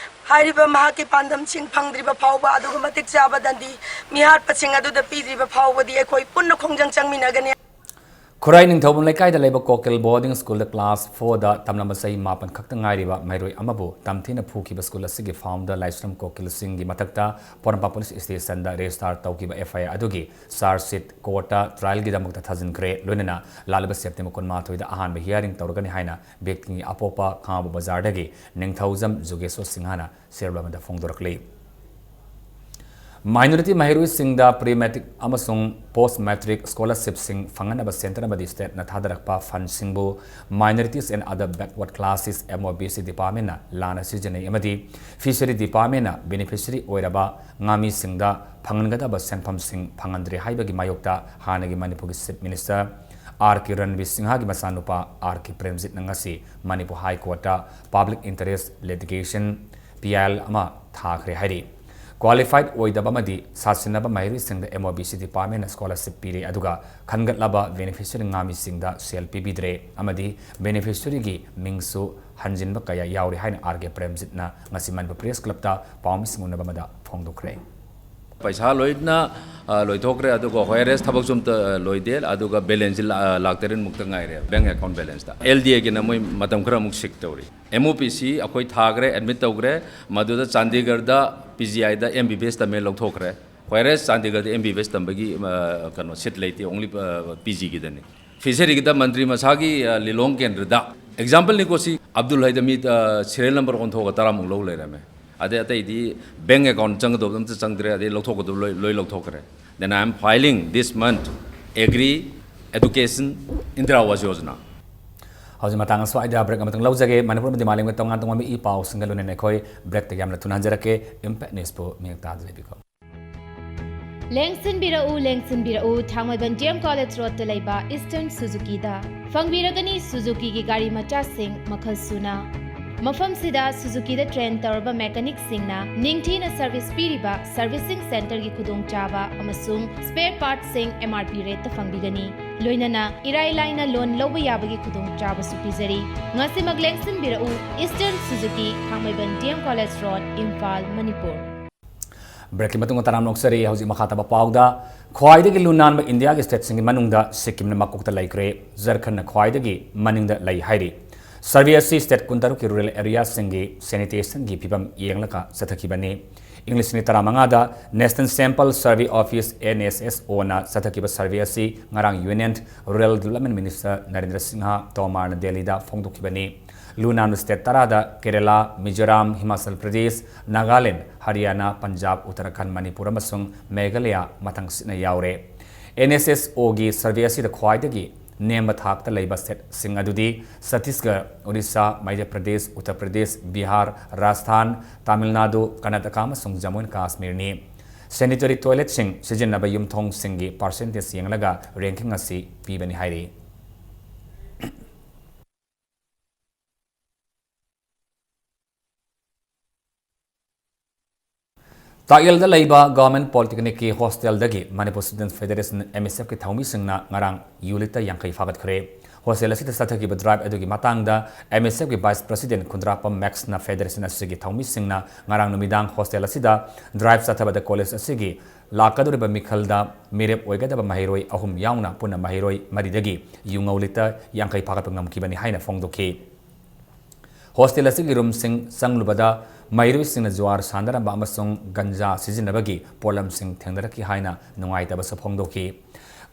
ꯍꯥꯏꯔꯤꯕ ꯃꯍꯥꯛꯀꯤ ꯄꯥꯟꯗꯝꯁꯤꯡ ꯐꯪꯗ꯭ꯔꯤꯕ ꯐꯥꯎꯕ, ꯑꯗꯨꯒ ꯃꯇꯤꯛ ꯆꯥꯕ ꯗꯟꯗꯤ ꯃꯤꯍꯥꯠꯄꯁꯤꯡ ꯑꯗꯨꯗ ꯄꯤꯗ꯭ꯔꯤꯕ ꯐꯥꯎꯕꯗꯤ ꯑꯩꯈꯣꯏ ꯄꯨꯟꯅ ꯈꯣꯡꯖꯪ ꯆꯪꯃꯤꯟꯅꯒꯅꯤ꯫ ꯈꯨꯔꯥꯏ ꯅꯤꯡꯊꯧꯕꯝ ꯂꯩꯀꯥꯏꯗ ꯂꯩꯕ ꯀꯣꯀꯤꯜ ꯕꯣꯔꯗꯤꯡ ꯁ꯭ꯀꯨꯜꯗ ꯀ꯭ꯂꯥꯁ ꯐꯣꯔꯗ ꯇꯝꯂꯝꯕ ꯆꯍꯤ ꯃꯥꯄꯟ ꯈꯛꯇ ꯉꯥꯏꯔꯤꯕ ꯃꯍꯩꯔꯣꯏ ꯑꯃꯕꯨ ꯇꯝꯊꯤꯅ ꯐꯨꯈꯤꯕ ꯁ꯭ꯀꯨꯜ ꯑꯁꯤꯒꯤ ꯐꯥꯎꯟꯗꯔ ꯂꯥꯏꯁ꯭ꯔꯝ ꯀꯣꯀꯤꯜ ꯁꯤꯡꯒꯤ ꯃꯊꯛꯇ ꯄꯣꯔꯣꯝꯄꯥꯠ ꯄꯨꯂꯤꯁ ꯁ꯭ꯇꯦꯁꯟꯗ ꯔꯦꯖꯤꯁꯇꯥꯔ ꯇꯧꯈꯤꯕ ꯑꯦꯐ ꯑꯥꯏ ꯑꯥꯔ ꯑꯗꯨꯒꯤ ꯆꯥꯔꯖ ꯁꯤꯠ ꯀꯣꯔꯠꯇ ꯇ꯭ꯔꯥꯌꯦꯜꯒꯤꯗꯃꯛꯇ ꯊꯥꯖꯤꯟꯈ꯭ꯔꯦ꯫ ꯂꯣꯏꯅꯅ ꯂꯥꯛꯂꯤꯕ ꯁꯦꯞꯇꯦꯝꯕꯔ ꯀꯨꯟꯃꯥꯊꯣꯏꯗ ꯑꯍꯥꯟꯕ ꯍꯤꯌꯥꯔꯤꯡ ꯇꯧꯔꯒꯅꯤ ꯍꯥꯏꯅ ꯕꯤꯛꯇꯤꯡꯒꯤ ꯑꯄꯣꯛꯄ ꯈꯥꯉꯕꯣꯛ ꯕꯖꯥꯔꯗꯒꯤ ꯅꯤꯡꯊꯧꯖꯝ ꯖꯨꯒꯦꯁꯣꯔ ꯁꯤꯡꯍꯅ ꯁꯦꯔꯦꯜ ꯑꯃꯗ ꯐꯣꯡꯗꯣꯔꯛꯂꯤ꯫ ꯃꯥꯏꯅꯣꯔꯤꯇꯤ ꯃꯍꯩꯔꯣꯏꯁꯤꯡꯗ ꯄ꯭ꯔꯤ ꯃꯦꯇ꯭ꯔꯤꯛ ꯑꯃꯁꯨꯡ ꯄꯣꯁ ꯃꯦꯇ꯭ꯔꯤꯛ ꯁ꯭ꯀꯣꯂꯔꯁꯤꯞꯁꯤꯡ ꯐꯪꯍꯟꯅꯕ ꯁꯦꯟꯇꯔ ꯑꯃꯗꯤ ꯁ꯭ꯇꯦꯠꯅ ꯊꯥꯗꯔꯛꯄ ꯐꯟꯁꯤꯡꯕꯨ Minorities and Other Backward Classes, M O B C, ꯗꯤꯄꯥꯔꯠꯃꯦꯟꯅ ꯂꯥꯟꯅ ꯁꯤꯖꯤꯟꯅꯩ ꯑꯃꯗꯤ ꯐꯤꯁꯔꯤ ꯗꯤꯄꯥꯔꯠꯃꯦꯟꯅ ꯕꯦꯅꯤꯐꯤꯁꯔꯤ ꯑꯣꯏꯔꯕ ꯉꯥꯃꯤꯁꯤꯡꯗ ꯐꯪꯍꯟꯒꯗꯕ ꯁꯦꯟꯐꯝꯁꯤꯡ ꯐꯪꯍꯟꯗ꯭ꯔꯦ ꯍꯥꯏꯕꯒꯤ ꯃꯥꯌꯣꯛꯇ ꯍꯥꯟꯅꯒꯤ ꯃꯅꯤꯄꯨꯔꯒꯤ chief minister R K Ranbir ꯁꯤꯡꯍꯒꯤ ꯃꯆꯥꯅꯨꯄꯥ ꯑꯥꯔ ꯀꯦ ꯄ꯭ꯔꯦꯝꯖꯤꯠꯅ ꯉꯁꯤ ꯃꯅꯤꯄꯨꯔ ꯍꯥꯏ ꯀꯣꯔꯠꯇ public interest litigation, P I L, ꯑꯃ ꯊꯥꯈ꯭ꯔꯦ ꯍꯥꯏꯔꯤ꯫ ꯀ꯭ꯋꯥꯂꯤꯐꯥꯏꯗ ꯑꯣꯏꯗꯕ ꯑꯃꯗꯤ ꯁꯥꯁꯤꯟꯅꯕ ꯃꯍꯩꯔꯣꯏꯁꯤꯡꯗ M O B C ꯗꯤꯄꯥꯔꯠꯃꯦꯟꯅ ꯁ꯭ꯀꯣꯂꯔꯁꯤꯞ ꯄꯤꯔꯦ, ꯑꯗꯨꯒ ꯈꯟꯒꯠꯂꯕ ꯕꯦꯅꯤꯐꯤꯁꯔꯤ ꯉꯥꯃꯤꯁꯤꯡꯗ ꯁꯦꯜ ꯄꯤꯕꯤꯗ꯭ꯔꯦ ꯑꯃꯗꯤ ꯕꯦꯅꯤꯐꯤꯁꯔꯤꯒꯤ ꯃꯤꯡꯁꯨ ꯍꯟꯖꯤꯟꯕ ꯀꯌꯥ ꯌꯥꯎꯔꯤ ꯍꯥꯏꯅ ꯑꯥꯔ ꯀꯦ ꯄ꯭ꯔꯦꯝꯖꯤꯠꯅ ꯉꯁꯤ ꯃꯅꯤꯄꯨꯔ ꯄ꯭ꯔꯦꯁ ꯀ꯭ꯂꯕꯇ ꯄꯥꯎꯃꯤꯁꯤꯡ ꯎꯅꯕ ꯑꯃꯗ ꯐꯣꯡꯗꯣꯛꯈ꯭ꯔꯦ꯫ ꯄꯩꯁꯥ ꯂꯣꯏꯅ, ꯑ, ꯂꯣꯏꯊꯣꯛꯈ꯭ꯔꯦ, ꯑꯗꯨꯒ ꯍꯣꯌꯔ ꯊꯕꯛꯁꯨ ꯑꯝꯇ, ꯑ, ꯂꯣꯏꯗꯦ, ꯑꯗꯨꯒ ꯕꯦꯂꯦꯟꯁꯁꯤ ꯂꯥ-, ꯑ, ꯂꯥꯛ ꯇꯔꯦꯠ ꯃꯨꯛꯇ ꯉꯥꯏꯔꯦ ꯕꯦꯡꯛ ꯑꯦꯀꯥꯎꯟ ꯕꯦꯂꯦꯟꯁꯇ꯫ ꯑꯦꯜ ꯗꯤ ꯑꯦꯒꯤꯅ ꯃꯣꯏ ꯃꯇꯝ ꯈꯔ ꯑꯃꯨꯛ ꯁꯤꯛ ꯇꯧꯔꯤ꯫ ꯑꯦꯝ ꯑꯣ ꯄꯤ ꯁꯤ ꯑꯩꯈꯣꯏ ꯊꯥꯈ꯭ꯔꯦ, ꯑꯦꯗꯃꯤꯠ ꯇꯧꯈ꯭ꯔꯦ, ꯃꯗꯨꯗ ꯆꯥꯟꯗꯤꯒꯔꯗ ꯄꯤ ꯖꯤ ꯑꯥꯏꯗ ꯑꯦꯝ ꯕꯤ ꯕꯤ ꯑꯦꯁ ꯇꯝꯃꯦ ꯂꯧꯊꯣꯛꯈ꯭ꯔꯦ꯫ ꯍꯣꯌꯔ ꯆꯥꯟꯗꯤꯒꯔꯗ ꯑꯦꯝ ꯕꯤ ꯕꯤ ꯑꯦꯁ ꯇꯝꯕꯒꯤ, ꯑ, ꯀꯩꯅꯣ, ꯁꯤꯠ ꯂꯩꯇꯦ, ꯑꯣꯡꯂꯤ, ꯑ, ꯄꯤ ꯖꯤꯒꯤꯗꯅꯤ꯫ ꯐꯤꯁꯔꯤꯒꯤꯗ ꯃꯟꯇ꯭ꯔꯤ ꯃꯁꯥꯒꯤ, ꯑ, ꯂꯤꯂꯣꯡ ꯀꯦꯟꯗ꯭ꯔꯗ ꯑꯦꯛꯖꯥꯝꯄꯜꯅꯤꯀꯣ ꯁꯤ, ꯑꯕꯗꯨꯜ ꯍꯩꯗ ꯃꯤ, ꯑ, ꯁꯤꯔꯤꯌꯦꯜ ꯅꯝꯕꯔ ꯑꯣꯟꯊꯣꯛꯑꯒ ꯇꯔꯥꯃꯨꯛ ꯂꯧ ꯂꯩꯔꯝꯃꯦ꯫ ꯑꯗꯩ ꯑꯇꯩꯗꯤ ꯕꯦꯡꯛ ꯑꯦꯀꯥꯎꯟ ꯆꯪꯒꯗꯧꯕ ꯑꯝꯇ ꯆꯪꯗ꯭ꯔꯦ, ꯑꯗꯩ ꯂꯧꯊꯣꯛꯀꯗꯧꯕ ꯂꯣꯏ, ꯂꯣꯏ ꯂꯧꯊꯣꯛꯈ꯭ꯔꯦ꯫ Then I am filing this month Agri, Education, Indira Awas Yojana. ꯍꯧꯖꯤꯛ ꯃꯇꯥꯡ ꯑꯁ꯭ꯋꯥꯏꯗ ꯕ꯭ꯔꯦꯛ ꯑꯃꯇꯪ ꯂꯧꯖꯒꯦ꯫ ꯃꯅꯤꯄꯨꯔ ꯑꯃꯗꯤ ꯃꯥꯂꯦꯝꯒꯤ ꯇꯣꯉꯥꯟ ꯇꯣꯉꯥꯟꯕ ꯏ ꯄꯥꯎꯁꯤꯡꯒ ꯂꯣꯏꯅꯅ ꯑꯩꯈꯣꯏ ꯕ꯭ꯔꯦꯛꯇ ꯌꯥꯝꯅ ꯊꯨꯅ ꯍꯟꯖꯔꯛꯀꯦ꯫ ꯏꯝꯄꯦꯛ ꯅ꯭ꯌꯨꯁꯄꯨ ꯃꯤꯌꯦꯡ ꯇꯥꯗ ꯂꯩꯕꯤꯀꯣ꯫ ꯂꯦꯡꯁꯤꯟꯕꯤꯔꯛꯎ, ꯂꯦꯡꯁꯤꯟꯕꯤꯔꯛꯎ, ꯊꯥꯡꯃꯩꯕꯟ ꯗꯤ ꯑꯦꯝ ꯀꯣꯂꯦꯖ ꯔꯣꯗꯇ ꯂꯩꯕ ꯏꯁꯇꯔꯟ ꯁꯨꯖꯨꯀꯤꯗ꯫ ꯐꯪꯕꯤꯔꯒꯅꯤ ꯁꯨꯖꯨꯀꯤꯒꯤ ꯒꯥꯔꯤ ꯃꯆꯥꯁꯤꯡ ꯃꯈꯜ ꯁꯨꯅ꯫ ꯃꯐꯝꯁꯤꯗ ꯁꯨꯖꯨꯀꯤꯗ ꯇ꯭ꯔꯦꯟ ꯇꯧꯔꯕ ꯃꯦꯀꯥꯅꯤꯛꯁꯤꯡꯅ ꯅꯤꯡꯊꯤꯅ ꯁꯔꯚꯤꯁ ꯄꯤꯔꯤꯕ ꯁꯔꯚꯤꯁꯤꯡ ꯁꯦꯟꯇꯔꯒꯤ ꯈꯨꯗꯣꯡꯆꯥꯕ ꯑꯃꯁꯨꯡ ꯁ꯭ꯄꯦꯌꯔ ꯄꯥꯔꯠꯁꯤꯡ ꯑꯦꯝ ꯑꯥꯔ ꯄꯤ ꯔꯦꯠꯇ ꯐꯪꯕꯤꯒꯅꯤ꯫ ꯂꯣꯏꯅꯅ ꯏꯔꯥꯏ ꯂꯥꯏꯅ ꯂꯣꯟ ꯂꯧꯕ ꯌꯥꯕꯒꯤ ꯈꯨꯗꯣꯡꯆꯥꯕꯁꯨ ꯄꯤꯖꯔꯤ꯫ ꯉꯁꯤꯃꯛ ꯂꯦꯡꯁꯤꯟꯕꯤꯔꯛꯎ, ꯏꯁꯇꯔꯟ ꯁꯨꯖꯨꯀꯤ, Thangmeiband D M college road, Imphal, Manipur. Break ꯀꯤ ꯃꯇꯨꯡꯗ ꯇꯔꯥꯝꯅ ꯑꯣꯛꯆꯔꯤ꯫ ꯍꯧꯖꯤꯛ ꯃꯈꯥ ꯇꯥꯕ ꯄꯥꯎꯗ, ꯈ꯭ꯋꯥꯏꯗꯒꯤ ꯂꯨ ꯅꯥꯟꯕ ꯏꯟꯗꯤꯌꯥꯒꯤ state ꯁꯤꯡꯒꯤ ꯃꯅꯨꯡꯗ ꯁꯤꯛꯀꯤꯝꯅ ꯃꯀꯣꯛꯇ ꯂꯩꯈ꯭ꯔꯦ꯫ ꯖꯔꯈꯟꯗꯅ ꯈ꯭ꯋꯥꯏꯗꯒꯤ ꯃꯅꯤꯡꯗ ꯂꯩ ꯍꯥꯏꯔꯤ꯫ Survey ꯑꯁꯤ state ꯀꯨꯟꯇꯔꯨꯛꯀꯤ rural area ꯁꯤꯡꯒꯤ sanitation ꯒꯤ ꯐꯤꯕꯝ ꯌꯦꯡꯂꯒ ꯆꯠꯊꯈꯤꯕꯅꯤ꯫ ꯏꯪ ꯂꯤꯁꯤꯡ ꯑꯅꯤ ꯇꯔꯥꯃꯉꯥꯗ National Sample Survey Office, N S S O ꯅ ꯆꯠꯊꯈꯤꯕ survey ꯑꯁꯤ ꯉꯔꯥꯡ Union Rural Development Minister Narendra Singh ꯇꯣꯃꯔꯅ ꯗꯦꯜꯂꯤꯗ ꯐꯣꯡꯗꯣꯛꯈꯤꯕꯅꯤ꯫ ꯂꯨ ꯅꯥꯟꯕ state ꯇꯔꯥꯗ ꯀꯦꯔꯦꯂꯥ, ꯃꯤꯖꯣꯔꯥꯝ, ꯍꯤꯃꯥꯆꯜ ꯄ꯭ꯔꯗꯦꯁ, ꯅꯥꯒꯥꯂꯦꯟ, ꯍꯔꯤꯌꯥꯅꯥ, ꯄꯟꯖꯥꯕ, ꯎꯠꯇꯔꯥꯈꯟꯗ, ꯃꯅꯤꯄꯨꯔ ꯑꯃꯁꯨꯡ ꯃꯦꯘꯥꯂꯌꯥ ꯃꯊꯪꯁꯤꯠꯅ ꯌꯥꯎꯔꯦ꯫ N S S O ꯒꯤ survey ꯑꯁꯤꯗ ꯈ꯭ꯋꯥꯏꯗꯒꯤ ꯅꯦꯝꯕ ꯊꯥꯛꯇ ꯂꯩꯕ state ꯁꯤꯡ ꯑꯗꯨꯗꯤ ꯆꯠꯇꯤꯁꯒꯔ, ꯑꯣꯔꯤꯁꯥ, ꯃꯙ꯭ꯌ ꯄ꯭ꯔꯗꯦꯁ, ꯎꯠꯇꯔ ꯄ꯭ꯔꯗꯦꯁ, ꯕꯤꯍꯥꯔ, ꯔꯥꯖꯁꯊꯥꯟ, ꯇꯥꯃꯤꯜ ꯅꯥꯗꯨ, ꯀꯔꯅꯥꯇꯀꯥ ꯑꯃꯁꯨꯡ ꯖꯝꯃꯨ ꯑꯦꯟ ꯀꯥꯁꯃꯤꯔꯅꯤ꯫ Sanitary toilet ꯁꯤꯡ ꯁꯤꯖꯤꯟꯅꯕ ꯌꯨꯝꯊꯣꯡꯁꯤꯡꯒꯤ percentage ꯌꯦꯡꯂꯒ ranking ꯑꯁꯤ ꯄꯤꯕꯅꯤ ꯍꯥꯏꯔꯤ꯫ ꯇꯥꯛꯌꯦꯜꯗ ꯂꯩꯕ Government Polytechnic ꯀꯤ hostel ꯗꯒꯤ Manipur Students Federation, M S F ꯀꯤ ꯊꯧꯃꯤꯁꯤꯡꯅ ꯉꯔꯥꯡ ꯌꯨ ꯂꯤꯇꯔ ꯌꯥꯡꯈꯩ ꯐꯥꯒꯠꯈ꯭ꯔꯦ꯫ Hostel ꯑꯁꯤꯗ ꯆꯠꯊꯈꯤꯕ drive ꯑꯗꯨꯒꯤ ꯃꯇꯥꯡꯗ M S F ꯀꯤ Vice President ꯈꯨꯟꯗ꯭ꯔꯥꯛꯄꯝ ꯃꯦꯛꯁꯅ federation ꯑꯁꯤꯒꯤ ꯊꯧꯃꯤꯁꯤꯡꯅ ꯉꯔꯥꯡ ꯅꯨꯃꯤꯗꯥꯡ hostel ꯑꯁꯤꯗ drive ꯆꯠꯊꯕꯗ college ꯑꯁꯤꯒꯤ ꯂꯥꯛꯀꯗꯧꯔꯤꯕ ꯃꯤꯈꯜꯗ ꯃꯤꯔꯦꯞ ꯑꯣꯏꯒꯗꯕ ꯃꯍꯩꯔꯣꯏ ꯑꯍꯨꯝ ꯌꯥꯎꯅ ꯄꯨꯟꯅ ꯃꯍꯩꯔꯣꯏ ꯃꯔꯤꯗꯒꯤ ꯌꯨꯉꯧ ꯂꯤꯇꯔ ꯌꯥꯡꯈꯩ ꯐꯥꯒꯠꯄ ꯉꯝꯈꯤꯕꯅꯤ ꯍꯥꯏꯅ ꯐꯣꯡꯗꯣꯛꯈꯤ꯫ Hostel ꯑꯁꯤꯒꯤ room ꯁꯤꯡ ꯆꯪꯂꯨꯕꯗ ꯃꯍꯩꯔꯣꯏꯁꯤꯡꯅ ꯖꯨꯋꯥꯔ ꯁꯥꯟꯅꯔꯝꯕ ꯑꯃꯁꯨꯡ ꯒꯟꯖꯥ ꯁꯤꯖꯤꯟꯅꯕꯒꯤ ꯄꯣꯠꯂꯝꯁꯤꯡ ꯊꯦꯡꯅꯔꯛꯈꯤ ꯍꯥꯏꯅ ꯅꯨꯡꯉꯥꯏꯇꯕꯁꯨ ꯐꯣꯡꯗꯣꯛꯈꯤ꯫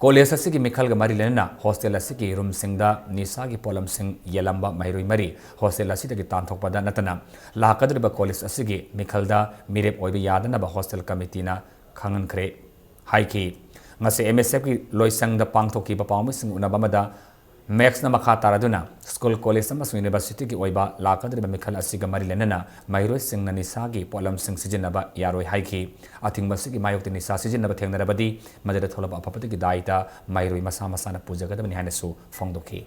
College ꯑꯁꯤꯒꯤ ꯃꯤꯈꯜꯒ ꯃꯔꯤ ꯂꯩꯅꯅ hostel ꯑꯁꯤꯒꯤ room ꯁꯤꯡꯗ ꯅꯤꯁꯥꯒꯤ ꯄꯣꯠꯂꯝꯁꯤꯡ ꯌꯦꯜꯂꯝꯕ ꯃꯍꯩꯔꯣꯏ ꯃꯔꯤ hostel ꯑꯁꯤꯗꯒꯤ ꯇꯥꯟꯊꯣꯛꯄꯗ ꯅꯠꯇꯅ ꯂꯥꯛꯀꯗꯧꯔꯤꯕ college ꯑꯁꯤꯒꯤ ꯃꯤꯈꯜꯗ ꯃꯤꯔꯦꯞ ꯑꯣꯏꯕ ꯌꯥꯗꯅꯕ hostel committee ꯅ ꯈꯪꯍꯟꯈ꯭ꯔꯦ ꯍꯥꯏꯈꯤ꯫ ꯉꯁꯤ M S F ꯀꯤ ꯂꯣꯏꯁꯪꯗ ꯄꯥꯡꯊꯣꯛꯈꯤꯕ ꯄꯥꯎꯃꯤꯁꯤꯡ ꯎꯅꯕ ꯑꯃꯗ ꯃꯦꯛꯁꯅ ꯃꯈꯥ ꯇꯥꯔꯗꯨꯅ school, college ꯑꯃꯁꯨꯡ university ꯒꯤ ꯑꯣꯏꯕ ꯂꯥꯛꯀꯗꯧꯔꯤꯕ ꯃꯤꯈꯜ ꯑꯁꯤꯒ ꯃꯔꯤ ꯂꯩꯅꯅ ꯃꯍꯩꯔꯣꯏꯁꯤꯡꯅ ꯅꯤꯁꯥꯒꯤ ꯄꯣꯠꯂꯝꯁꯤꯡ ꯁꯤꯖꯤꯟꯅꯕ ꯌꯥꯔꯣꯏ ꯍꯥꯏꯈꯤ꯫ ꯑꯊꯤꯡꯕ ꯑꯁꯤꯒꯤ ꯃꯥꯌꯣꯛꯇ ꯅꯤꯁꯥ ꯁꯤꯖꯤꯟꯅꯕ ꯊꯦꯡꯅꯔꯕꯗꯤ ꯃꯗꯨꯗ ꯊꯣꯛꯂꯛꯄ ꯑꯐꯕꯗꯒꯤ ꯗꯥꯏꯇ ꯃꯍꯩꯔꯣꯏ ꯃꯁꯥ ꯃꯁꯥꯅ ꯄꯨꯖꯒꯗꯕꯅꯤ ꯍꯥꯏꯅꯁꯨ ꯐꯣꯡꯗꯣꯛꯈꯤ꯫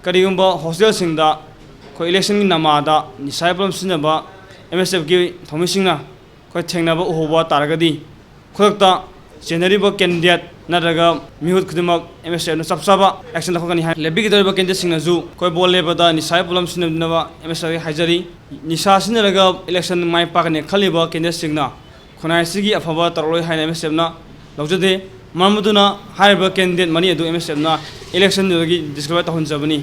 ꯀꯔꯤꯒꯨꯝꯕ hostel ꯁꯤꯡꯗ ꯑꯩꯈꯣꯏ election ꯒꯤ ꯅꯃꯥꯗ ꯅꯤꯁꯥꯒꯤ ꯄꯣꯠꯂꯝ ꯁꯤꯖꯤꯟꯅꯕ M S F ꯀꯤ ꯊꯧꯃꯤꯁꯤꯡꯅ ꯑꯩꯈꯣꯏ ꯊꯦꯡꯅꯕ ꯎꯍꯧꯕ ꯇꯥꯔꯒꯗꯤ, ꯈꯨꯗꯛꯇ ꯆꯦꯟꯅꯔꯤꯕ candidate ꯅꯠꯇ꯭ꯔꯒ ꯃꯤꯍꯨꯠ ꯈꯨꯗꯤꯡꯃꯛ MSFꯅ ꯆꯞ ꯆꯥꯕ action ꯂꯧꯈꯠꯀꯅꯤ ꯍꯥꯏ꯫ ꯂꯦꯞꯄꯤꯒꯗꯧꯔꯤꯕ candidate ꯁꯤꯡꯅꯁꯨ ꯑꯩꯈꯣꯏ vote ꯂꯦꯞꯄꯗ ꯅꯤꯁꯥꯒꯤ ꯄꯣꯠꯂꯝ ꯁꯤꯖꯤꯟꯅꯗꯅꯕ MSFꯇ ꯍꯥꯏꯖꯔꯤ꯫ ꯅꯤꯁꯥ ꯁꯤꯖꯤꯟꯅꯔꯒ election ꯃꯥꯏ ꯄꯥꯛꯀꯅꯤ ꯈꯜꯂꯤꯕ candidate ꯁꯤꯡꯅ ꯈꯨꯟꯅꯥꯏ ꯑꯁꯤꯒꯤ ꯑꯐꯕ ꯇꯧꯔꯛꯂꯣꯏ ꯍꯥꯏꯅ MSFꯅ ꯂꯧꯖꯗꯦ꯫ ꯃꯔꯝ ꯑꯗꯨꯅ ꯍꯥꯏꯔꯤꯕ candidate ꯃꯔꯤ ꯑꯗꯨ MSFꯅ electionꯗꯨꯗꯒꯤ disqualify ꯇꯧꯍꯟꯖꯕꯅꯤ꯫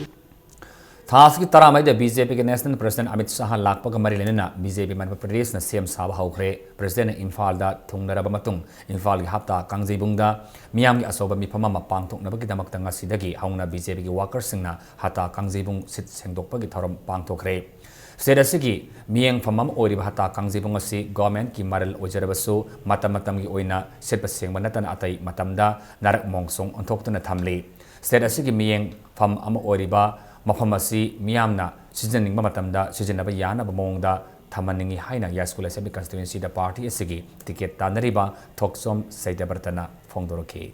ꯊꯥ ꯑꯁꯤꯒꯤ ꯇꯔꯥꯃꯔꯤꯗ BJPꯒꯤ National President ꯑꯃꯤꯠ ꯁꯥꯍ ꯂꯥꯛꯄꯒ ꯃꯔꯤ ꯂꯩꯅꯅ BJP ꯃꯅꯤꯄꯨꯔ ꯄ꯭ꯔꯗꯦꯁꯅ ꯁꯦꯝ ꯁꯥꯕ ꯍꯧꯈ꯭ꯔꯦ꯫ Presidentꯅ ꯏꯝꯐꯥꯜꯗ ꯊꯨꯡꯂꯔꯕ ꯃꯇꯨꯡ ꯏꯝꯐꯥꯜꯒꯤ ꯍꯞꯇꯥ ꯀꯥꯡꯖꯩꯕꯨꯡꯗ ꯃꯤꯌꯥꯝꯒꯤ ꯑꯆꯧꯕ ꯃꯤꯐꯝ ꯑꯃ ꯄꯥꯡꯊꯣꯛꯅꯕꯒꯤꯗꯃꯛꯇ ꯉꯁꯤꯗꯒꯤ ꯍꯧꯅ BJPꯒꯤ workerꯁꯤꯡꯅ ꯍꯞꯇꯥ ꯀꯥꯡꯖꯩꯕꯨꯡ ꯁꯤꯠ ꯁꯦꯡꯗꯣꯛꯄꯒꯤ ꯊꯧꯔꯝ ꯄꯥꯡꯊꯣꯛꯈ꯭ꯔꯦ꯫ State ꯑꯁꯤꯒꯤ ꯃꯤꯠꯌꯦꯡꯐꯝ ꯑꯃ ꯑꯣꯏꯔꯤꯕ ꯍꯞꯇꯥ ꯀꯥꯡꯖꯩꯕꯨꯡ ꯑꯁꯤ governmentꯀꯤ ꯃꯔꯜ ꯑꯣꯏꯖꯔꯕꯁꯨ ꯃꯇꯝ ꯃꯇꯝꯒꯤ ꯑꯣꯏꯅ ꯁꯤꯠꯄ ꯁꯦꯡꯕ ꯅꯠꯇꯅ ꯑꯇꯩ ꯃꯇꯝꯗ ꯅꯥꯔꯛ ꯃꯣꯡꯁꯣꯡ ꯑꯣꯟꯊꯣꯛꯇꯨꯅ ꯊꯝꯂꯤ꯫ State ꯑꯁꯤꯒꯤ ꯃꯤꯠꯌꯦꯡꯐꯝ ꯑꯃ ꯑꯣꯏꯔꯤꯕ ꯃꯐꯝ ꯑꯁꯤ ꯃꯤꯌꯥꯝꯅ ꯁꯤꯖꯤꯟꯅꯅꯤꯡꯕ ꯃꯇꯝꯗ ꯁꯤꯖꯤꯟꯅꯕ ꯌꯥꯅꯕ ꯃꯑꯣꯡꯗ ꯊꯝꯍꯟꯅꯤꯡꯏ ꯍꯥꯏꯅ ꯌꯥꯏꯁ꯭ꯀꯨꯜ Assembly Constituencyꯗ party ꯑꯁꯤꯒꯤ ticket ꯇꯥꯟꯅꯔꯤꯕ ꯊꯣꯛꯆꯣꯝ ꯁꯩꯗꯕ꯭ꯔꯇꯅ ꯐꯣꯡꯗꯣꯔꯛꯈꯤ꯫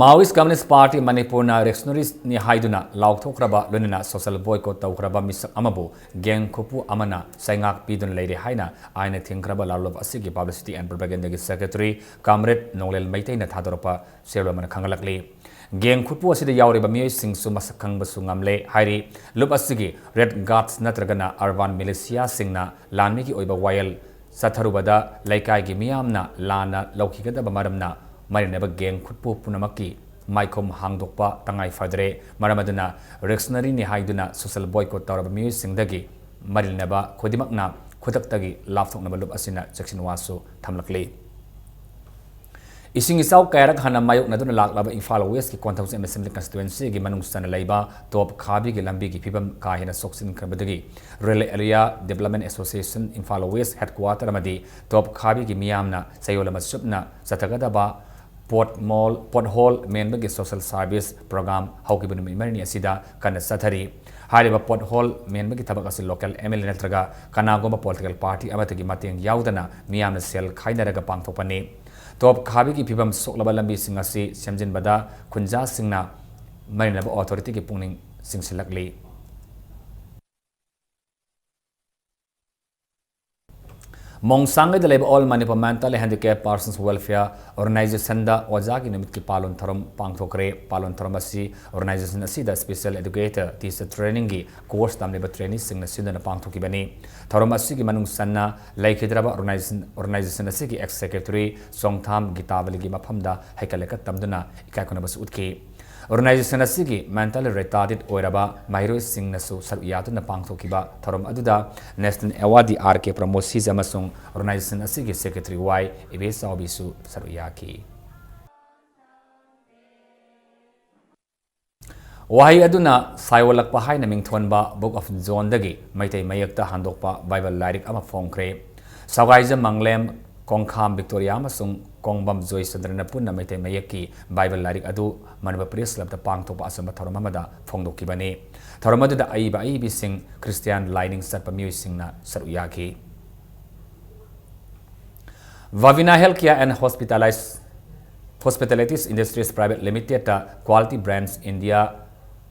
Maoist Communist Party ꯃꯅꯤꯄꯨꯔꯅ reactionaryꯅꯤ ꯍꯥꯏꯗꯨꯅ ꯂꯥꯎꯊꯣꯛꯈ꯭ꯔꯕ ꯂꯣꯏꯅꯅ social boycott ꯇꯧꯈ꯭ꯔꯕ ꯃꯤꯁꯛ ꯑꯃꯕꯨ gang ꯈꯨꯠꯄꯨ ꯑꯃꯅ ꯆꯩꯉꯥꯛ ꯄꯤꯗꯨꯅ ꯂꯩꯔꯦ ꯍꯥꯏꯅ ꯑꯥꯏꯟꯅ ꯊꯤꯡꯈ꯭ꯔꯕ ꯂꯥꯜꯂꯣꯞ ꯑꯁꯤꯒꯤ publicity and propagandaꯒꯤ secretary Comrade ꯅꯣꯡꯂꯦꯜ ꯃꯩꯇꯩꯅ ꯊꯥꯗꯣꯔꯛꯄ ꯆꯦꯔꯣꯜ ꯑꯃꯅ ꯈꯪꯍꯜꯂꯛꯂꯤ꯫ Gang ꯈꯨꯠꯄꯨ ꯑꯁꯤꯗ ꯌꯥꯎꯔꯤꯕ ꯃꯤꯑꯣꯏꯁꯤꯡꯁꯨ ꯃꯁꯛ ꯈꯪꯕꯁꯨ ꯉꯝꯂꯦ ꯍꯥꯏꯔꯤ꯫ ꯂꯨꯞ ꯑꯁꯤꯒꯤ Red Guards ꯅꯠꯇ꯭ꯔꯒꯅ urban militiaꯁꯤꯡꯅ ꯂꯥꯟꯃꯤꯒꯤ ꯑꯣꯏꯕ ꯋꯥꯌꯦꯜ ꯆꯠꯊꯔꯨꯕꯗ ꯂꯩꯀꯥꯏꯒꯤ ꯃꯤꯌꯥꯝꯅ ꯂꯥꯟꯅ ꯂꯧꯈꯤꯒꯗꯕ ꯃꯔꯝꯅ ꯃꯔꯤꯅꯕ gang ꯈꯨꯠꯄꯨ ꯄꯨꯝꯅꯃꯛꯀꯤ ꯃꯥꯏꯈꯨꯝ ꯍꯥꯡꯗꯣꯛꯄ ꯇꯉꯥꯏ ꯐꯗ꯭ꯔꯦ꯫ ꯃꯔꯝ ꯑꯗꯨꯅ reactionaryꯅꯤ ꯍꯥꯏꯗꯨꯅ social boycott ꯇꯧꯔꯕ ꯃꯤꯑꯣꯏꯁꯤꯡꯗꯒꯤ ꯃꯔꯤꯅꯕ ꯈꯨꯗꯤꯡꯃꯛꯅ ꯈꯨꯗꯛꯇꯒꯤ ꯂꯥꯞꯊꯣꯛꯅꯕ ꯂꯨꯞ ꯑꯁꯤꯅ ꯆꯦꯛꯁꯤꯟ ꯋꯥꯁꯨ ꯊꯝꯂꯛꯂꯤ꯫ ꯏꯁꯤꯡ ꯏꯆꯥꯎ ꯀꯌꯥꯔꯛ ꯍꯥꯟꯅ ꯃꯥꯌꯣꯛꯅꯗꯨꯅ ꯂꯥꯛꯂꯕ ꯏꯝꯐꯥꯜ Westꯀꯤ ꯀꯣꯟꯊꯧꯖꯝ Assembly Constituencyꯒꯤ ꯃꯅꯨꯡ ꯆꯟꯅ ꯂꯩꯕ ꯇꯣꯞ ꯈꯥꯕꯤꯒꯤ ꯂꯝꯕꯤꯒꯤ ꯐꯤꯕꯝ ꯀꯥ ꯍꯦꯟꯅ ꯁꯣꯛꯆꯤꯟꯈ꯭ꯔꯕꯗꯒꯤ Rural Area Development Association Imphal West headquarter ꯑꯃꯗꯤ ꯇꯣꯞ ꯈꯥꯕꯤꯒꯤ ꯃꯤꯌꯥꯝꯅ ꯆꯌꯣꯜ ꯑꯃ ꯆꯨꯞꯅ ꯆꯠꯊꯒꯗꯕ ꯄꯣꯠ ꯃꯣꯜ, pothole ꯃꯦꯟꯕꯒꯤ social service program ꯍꯧꯈꯤꯕ ꯅꯨꯃꯤꯠ ꯃꯔꯤꯅꯤ ꯑꯁꯤꯗ ꯀꯟꯅ ꯆꯠꯊꯔꯤ꯫ ꯍꯥꯏꯔꯤꯕ pothole ꯃꯦꯟꯕꯒꯤ ꯊꯕꯛ ꯑꯁꯤ local MLA ꯅꯠꯇ꯭ꯔꯒ ꯀꯅꯥꯒꯨꯝꯕ political party ꯑꯃꯠꯇꯒꯤ ꯃꯇꯦꯡ ꯌꯥꯎꯗꯅ ꯃꯤꯌꯥꯝꯅ ꯁꯦꯜ ꯈꯥꯏꯅꯔꯒ ꯄꯥꯡꯊꯣꯛꯄꯅꯤ꯫ ꯇꯣꯞ ꯈꯥꯕꯤꯒꯤ ꯐꯤꯕꯝ ꯁꯣꯛꯂꯕ ꯂꯝꯕꯤꯁꯤꯡ ꯑꯁꯤ ꯁꯦꯝꯖꯤꯟꯕꯗ ꯈꯨꯟꯖꯥꯁꯤꯡꯅ ꯃꯔꯤꯅꯕ authorityꯒꯤ ꯄꯨꯛꯅꯤꯡ ꯆꯤꯡꯁꯤꯜꯂꯛꯂꯤ꯫ ꯃꯣꯡꯁꯥꯡꯒꯩꯗ ꯂꯩꯕ All Manipur Mentally Handicapped Persons Welfare Organizationꯗ ꯑꯣꯖꯥꯒꯤ ꯅꯨꯃꯤꯠꯀꯤ ꯄꯥꯂꯣꯟ ꯊꯧꯔꯝ ꯄꯥꯡꯊꯣꯛꯈ꯭ꯔꯦ꯫ ꯄꯥꯂꯣꯟ ꯊꯧꯔꯝ ꯑꯁꯤ organization ꯑꯁꯤꯗ special educator, teacher trainingꯒꯤ course ꯇꯝꯂꯤꯕ traineeꯁꯤꯡꯅ ꯁꯤꯟꯗꯨꯅ ꯄꯥꯡꯊꯣꯛꯈꯤꯕꯅꯤ꯫ ꯊꯧꯔꯝ ꯑꯁꯤꯒꯤ ꯃꯅꯨꯡ ꯆꯟꯅ ꯂꯩꯈꯤꯗ꯭ꯔꯕ organization, organization ꯑꯁꯤꯒꯤ ex secretary ꯆꯣꯡꯊꯥꯝ ꯒꯤꯇꯥꯕꯂꯤꯒꯤ ꯃꯐꯝꯗ ꯍꯩꯀꯠ ꯂꯩꯀꯠ ꯇꯝꯗꯨꯅ ꯏꯀꯥꯏ ꯈꯨꯝꯅꯕꯁꯨ ꯎꯠꯈꯤ꯫ Organization ꯑꯁꯤꯒꯤ mentally retarded ꯑꯣꯏꯔꯕ ꯃꯍꯩꯔꯣꯏꯁꯤꯡꯅꯁꯨ ꯁꯔꯨꯛ ꯌꯥꯗꯨꯅ ꯄꯥꯡꯊꯣꯛꯈꯤꯕ ꯊꯧꯔꯝ ꯑꯗꯨꯗ National Awardee R K ꯄ꯭ꯔꯃꯣꯗ ꯁꯤꯖ ꯑꯃꯁꯨꯡ organization ꯑꯁꯤꯒꯤ secretary ꯋꯥꯏ ꯏꯕꯦꯆꯥꯎꯕꯤꯁꯨ ꯁꯔꯨꯛ ꯌꯥꯈꯤ꯫ ꯋꯥꯍꯩ ꯑꯗꯨꯅ ꯁꯥꯏꯑꯣꯜꯂꯛꯄ ꯍꯥꯏꯅ ꯃꯤꯡꯊꯣꯟꯕ Book of Johnꯗꯒꯤ ꯃꯩꯇꯩ ꯃꯌꯦꯛꯇ ꯍꯟꯗꯣꯛꯄ Bible ꯂꯥꯏꯔꯤꯛ ꯑꯃ ꯐꯣꯡꯈ꯭ꯔꯦ꯫ ꯁꯒꯥꯏꯖ ꯃꯪꯂꯦꯝ, ꯀꯣꯡꯈꯥꯝ ꯕꯤꯛꯇꯣꯔꯤꯌꯥ ꯑꯃꯁꯨꯡ ꯀꯣꯡꯕꯝ ꯖꯣꯏꯆꯟꯗ꯭ꯔꯅ ꯄꯨꯟꯅ ꯃꯩꯇꯩ ꯃꯌꯦꯛꯀꯤ Bible ꯂꯥꯏꯔꯤꯛ ꯑꯗꯨ ꯃꯅꯤꯄꯨꯔ Press Clubꯇ ꯄꯥꯡꯊꯣꯛꯄ ꯑꯆꯝꯕ ꯊꯧꯔꯝ ꯑꯃꯗ ꯐꯣꯡꯗꯣꯛꯈꯤꯕꯅꯤ꯫ ꯊꯧꯔꯝ ꯑꯗꯨꯗ ꯑꯏꯕ ꯑꯏꯕꯤꯁꯤꯡ, Christian ꯂꯥꯏꯅꯤꯡ ꯆꯠꯄ ꯃꯤꯑꯣꯏꯁꯤꯡꯅ ꯁꯔꯨꯛ ꯌꯥꯈꯤ꯫ Vavina Healthcare and Hospitalize, Hospitalities Industries Private Limitedꯇ Quality Brands India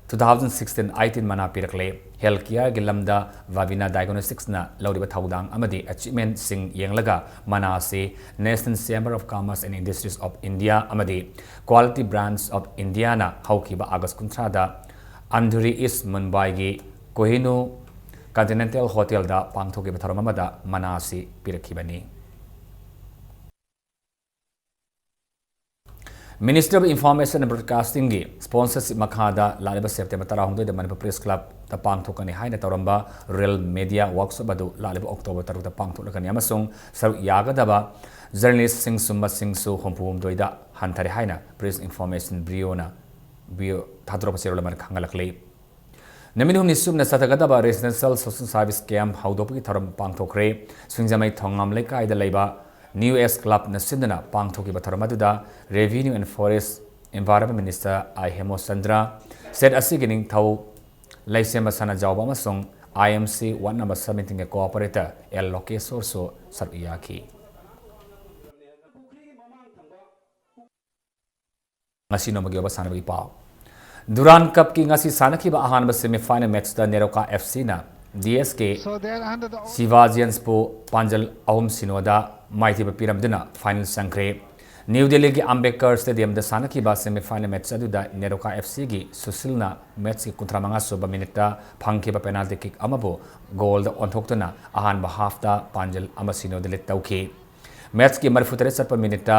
two thousand sixteen eighteen ꯃꯅꯥ ꯄꯤꯔꯛꯂꯦ꯫ Healthcareꯒꯤ ꯂꯝꯗ Vavina Diagnosticsꯅ ꯂꯧꯔꯤꯕ ꯊꯧꯗꯥꯡ ꯑꯃꯗꯤ achievementꯁꯤꯡ ꯌꯦꯡꯂꯒ ꯃꯅꯥ ꯑꯁꯤ National Chamber of Commerce and Industries of India ꯑꯃꯗꯤ Quality Brands of Indiaꯅ ꯍꯧꯈꯤꯕ August ꯀꯨꯟꯊ꯭ꯔꯥꯗ Andheri East Mumbaiꯒꯤ Kohinoor Continental Hotelꯗ ꯄꯥꯡꯊꯣꯛꯈꯤꯕ ꯊꯧꯔꯝ ꯑꯃꯗ ꯃꯅꯥ ꯑꯁꯤ ꯄꯤꯔꯛꯈꯤꯕꯅꯤ꯫ Ministry of Information and Broadcastingꯒꯤ sponsorship ꯃꯈꯥꯗ ꯂꯥꯛꯂꯤꯕ September ꯇꯔꯥꯍꯨꯝꯗꯣꯏꯗ ꯃꯅꯤꯄꯨꯔ Press Clubꯇ ꯄꯥꯡꯊꯣꯛꯀꯅꯤ ꯍꯥꯏꯅ ꯇꯧꯔꯝꯕ Real Media Workshop ꯑꯗꯨ ꯂꯥꯛꯂꯤꯕ October ꯇꯔꯨꯛꯇ ꯄꯥꯡꯊꯣꯛꯂꯛꯀꯅꯤ ꯑꯃꯁꯨꯡ ꯁꯔꯨꯛ ꯌꯥꯒꯗꯕ journalistꯁꯤꯡꯁꯨ ꯃꯁꯤꯡꯁꯨ ꯍꯨꯝꯐꯨ ꯍꯨꯝꯗꯣꯏꯗ ꯍꯟꯊꯔꯦ ꯍꯥꯏꯅ Press Information Bureauꯅ, Bureau ꯊꯥꯗꯣꯔꯛꯄ ꯆꯦꯔꯣꯜ ꯑꯃꯅ ꯈꯪꯍꯜꯂꯛꯂꯤ꯫ ꯅꯨꯃꯤꯠ ꯍꯨꯝꯅꯤ ꯁꯨꯞꯅ ꯆꯠꯊꯒꯗꯕ Residential Social Service Camp ꯍꯧꯗꯣꯛꯄꯒꯤ ꯊꯧꯔꯝ ꯄꯥꯡꯊꯣꯛꯈ꯭ꯔꯦ꯫ ꯁꯤꯡꯖꯃꯩ ꯊꯣꯉꯥꯝ ꯂꯩꯀꯥꯏꯗ ꯂꯩꯕ New Age Clubꯅ ꯁꯤꯟꯗꯨꯅ ꯄꯥꯡꯊꯣꯛꯈꯤꯕ ꯊꯧꯔꯝ ꯑꯗꯨꯗ Revenue and Forest Environment Minister I ꯍꯦꯃꯣꯆꯟꯗ꯭ꯔ, state ꯑꯁꯤꯒꯤ ꯅꯤꯡꯊꯧ ꯂꯩꯁꯦꯝꯕ ꯁꯅꯥꯖꯥꯎꯕ ꯑꯃꯁꯨꯡ I M C Ward Number Seventeen ꯒꯤ Corporator L ꯂꯣꯀꯦꯁꯣꯔꯁꯨ ꯁꯔꯨꯛ ꯌꯥꯈꯤ꯫ ꯉꯁꯤ ꯅꯣꯡꯃꯒꯤ ꯑꯣꯏꯕ ꯁꯥꯟꯅꯕꯒꯤ ꯄꯥꯎ꯫ Durand Cupꯀꯤ ꯉꯁꯤ ꯁꯥꯟꯅꯈꯤꯕ ꯑꯍꯥꯟꯕ semi final matchꯇ NEROCA F Cꯅ D S ꯀꯦ ꯁꯤꯚꯥꯖꯤꯌꯟꯁꯄꯨ ꯄꯥꯟꯖꯜ ꯑꯍꯨꯝ ꯁꯤꯅꯣꯗ ꯃꯥꯏꯊꯤꯕ ꯄꯤꯔꯝꯗꯨꯅ ꯐꯥꯏꯅꯦꯜ ꯆꯪꯈ꯭ꯔꯦ꯫ ꯅ꯭ꯌꯨ ꯗꯦꯜꯂꯤꯒꯤ ꯑꯝꯕꯦꯗꯀꯔ ꯁ꯭ꯇꯦꯗꯤꯌꯝꯗ ꯁꯥꯟꯅꯈꯤꯕ ꯁꯦꯃꯤꯐꯥꯏꯅꯦꯜ ꯃꯦꯠꯆ ꯑꯗꯨꯗ ꯅꯦꯔꯣꯀꯥ ꯑꯦꯐ ꯁꯤꯒꯤ ꯁꯨꯁꯤꯜꯅ ꯃꯦꯠꯆꯀꯤ ꯀꯨꯟꯊ꯭ꯔꯥ ꯃꯉꯥ ꯁꯨꯕ ꯃꯤꯅꯤꯠꯇ ꯐꯪꯈꯤꯕ ꯄꯦꯅꯥꯜꯇꯤ ꯀꯤꯛ ꯑꯃꯕꯨ ꯒꯣꯜꯗ ꯑꯣꯟꯊꯣꯛꯇꯨꯅ ꯑꯍꯥꯟꯕ ꯍꯥꯐꯇ ꯄꯥꯟꯖꯜ ꯑꯃ ꯁꯤꯅꯣꯗ ꯂꯤꯗ ꯇꯧꯈꯤ꯫ ꯃꯦꯠꯆꯀꯤ ꯃꯔꯤꯐꯨꯇꯔꯦꯠ ꯆꯠꯄ ꯃꯤꯅꯤꯠꯇ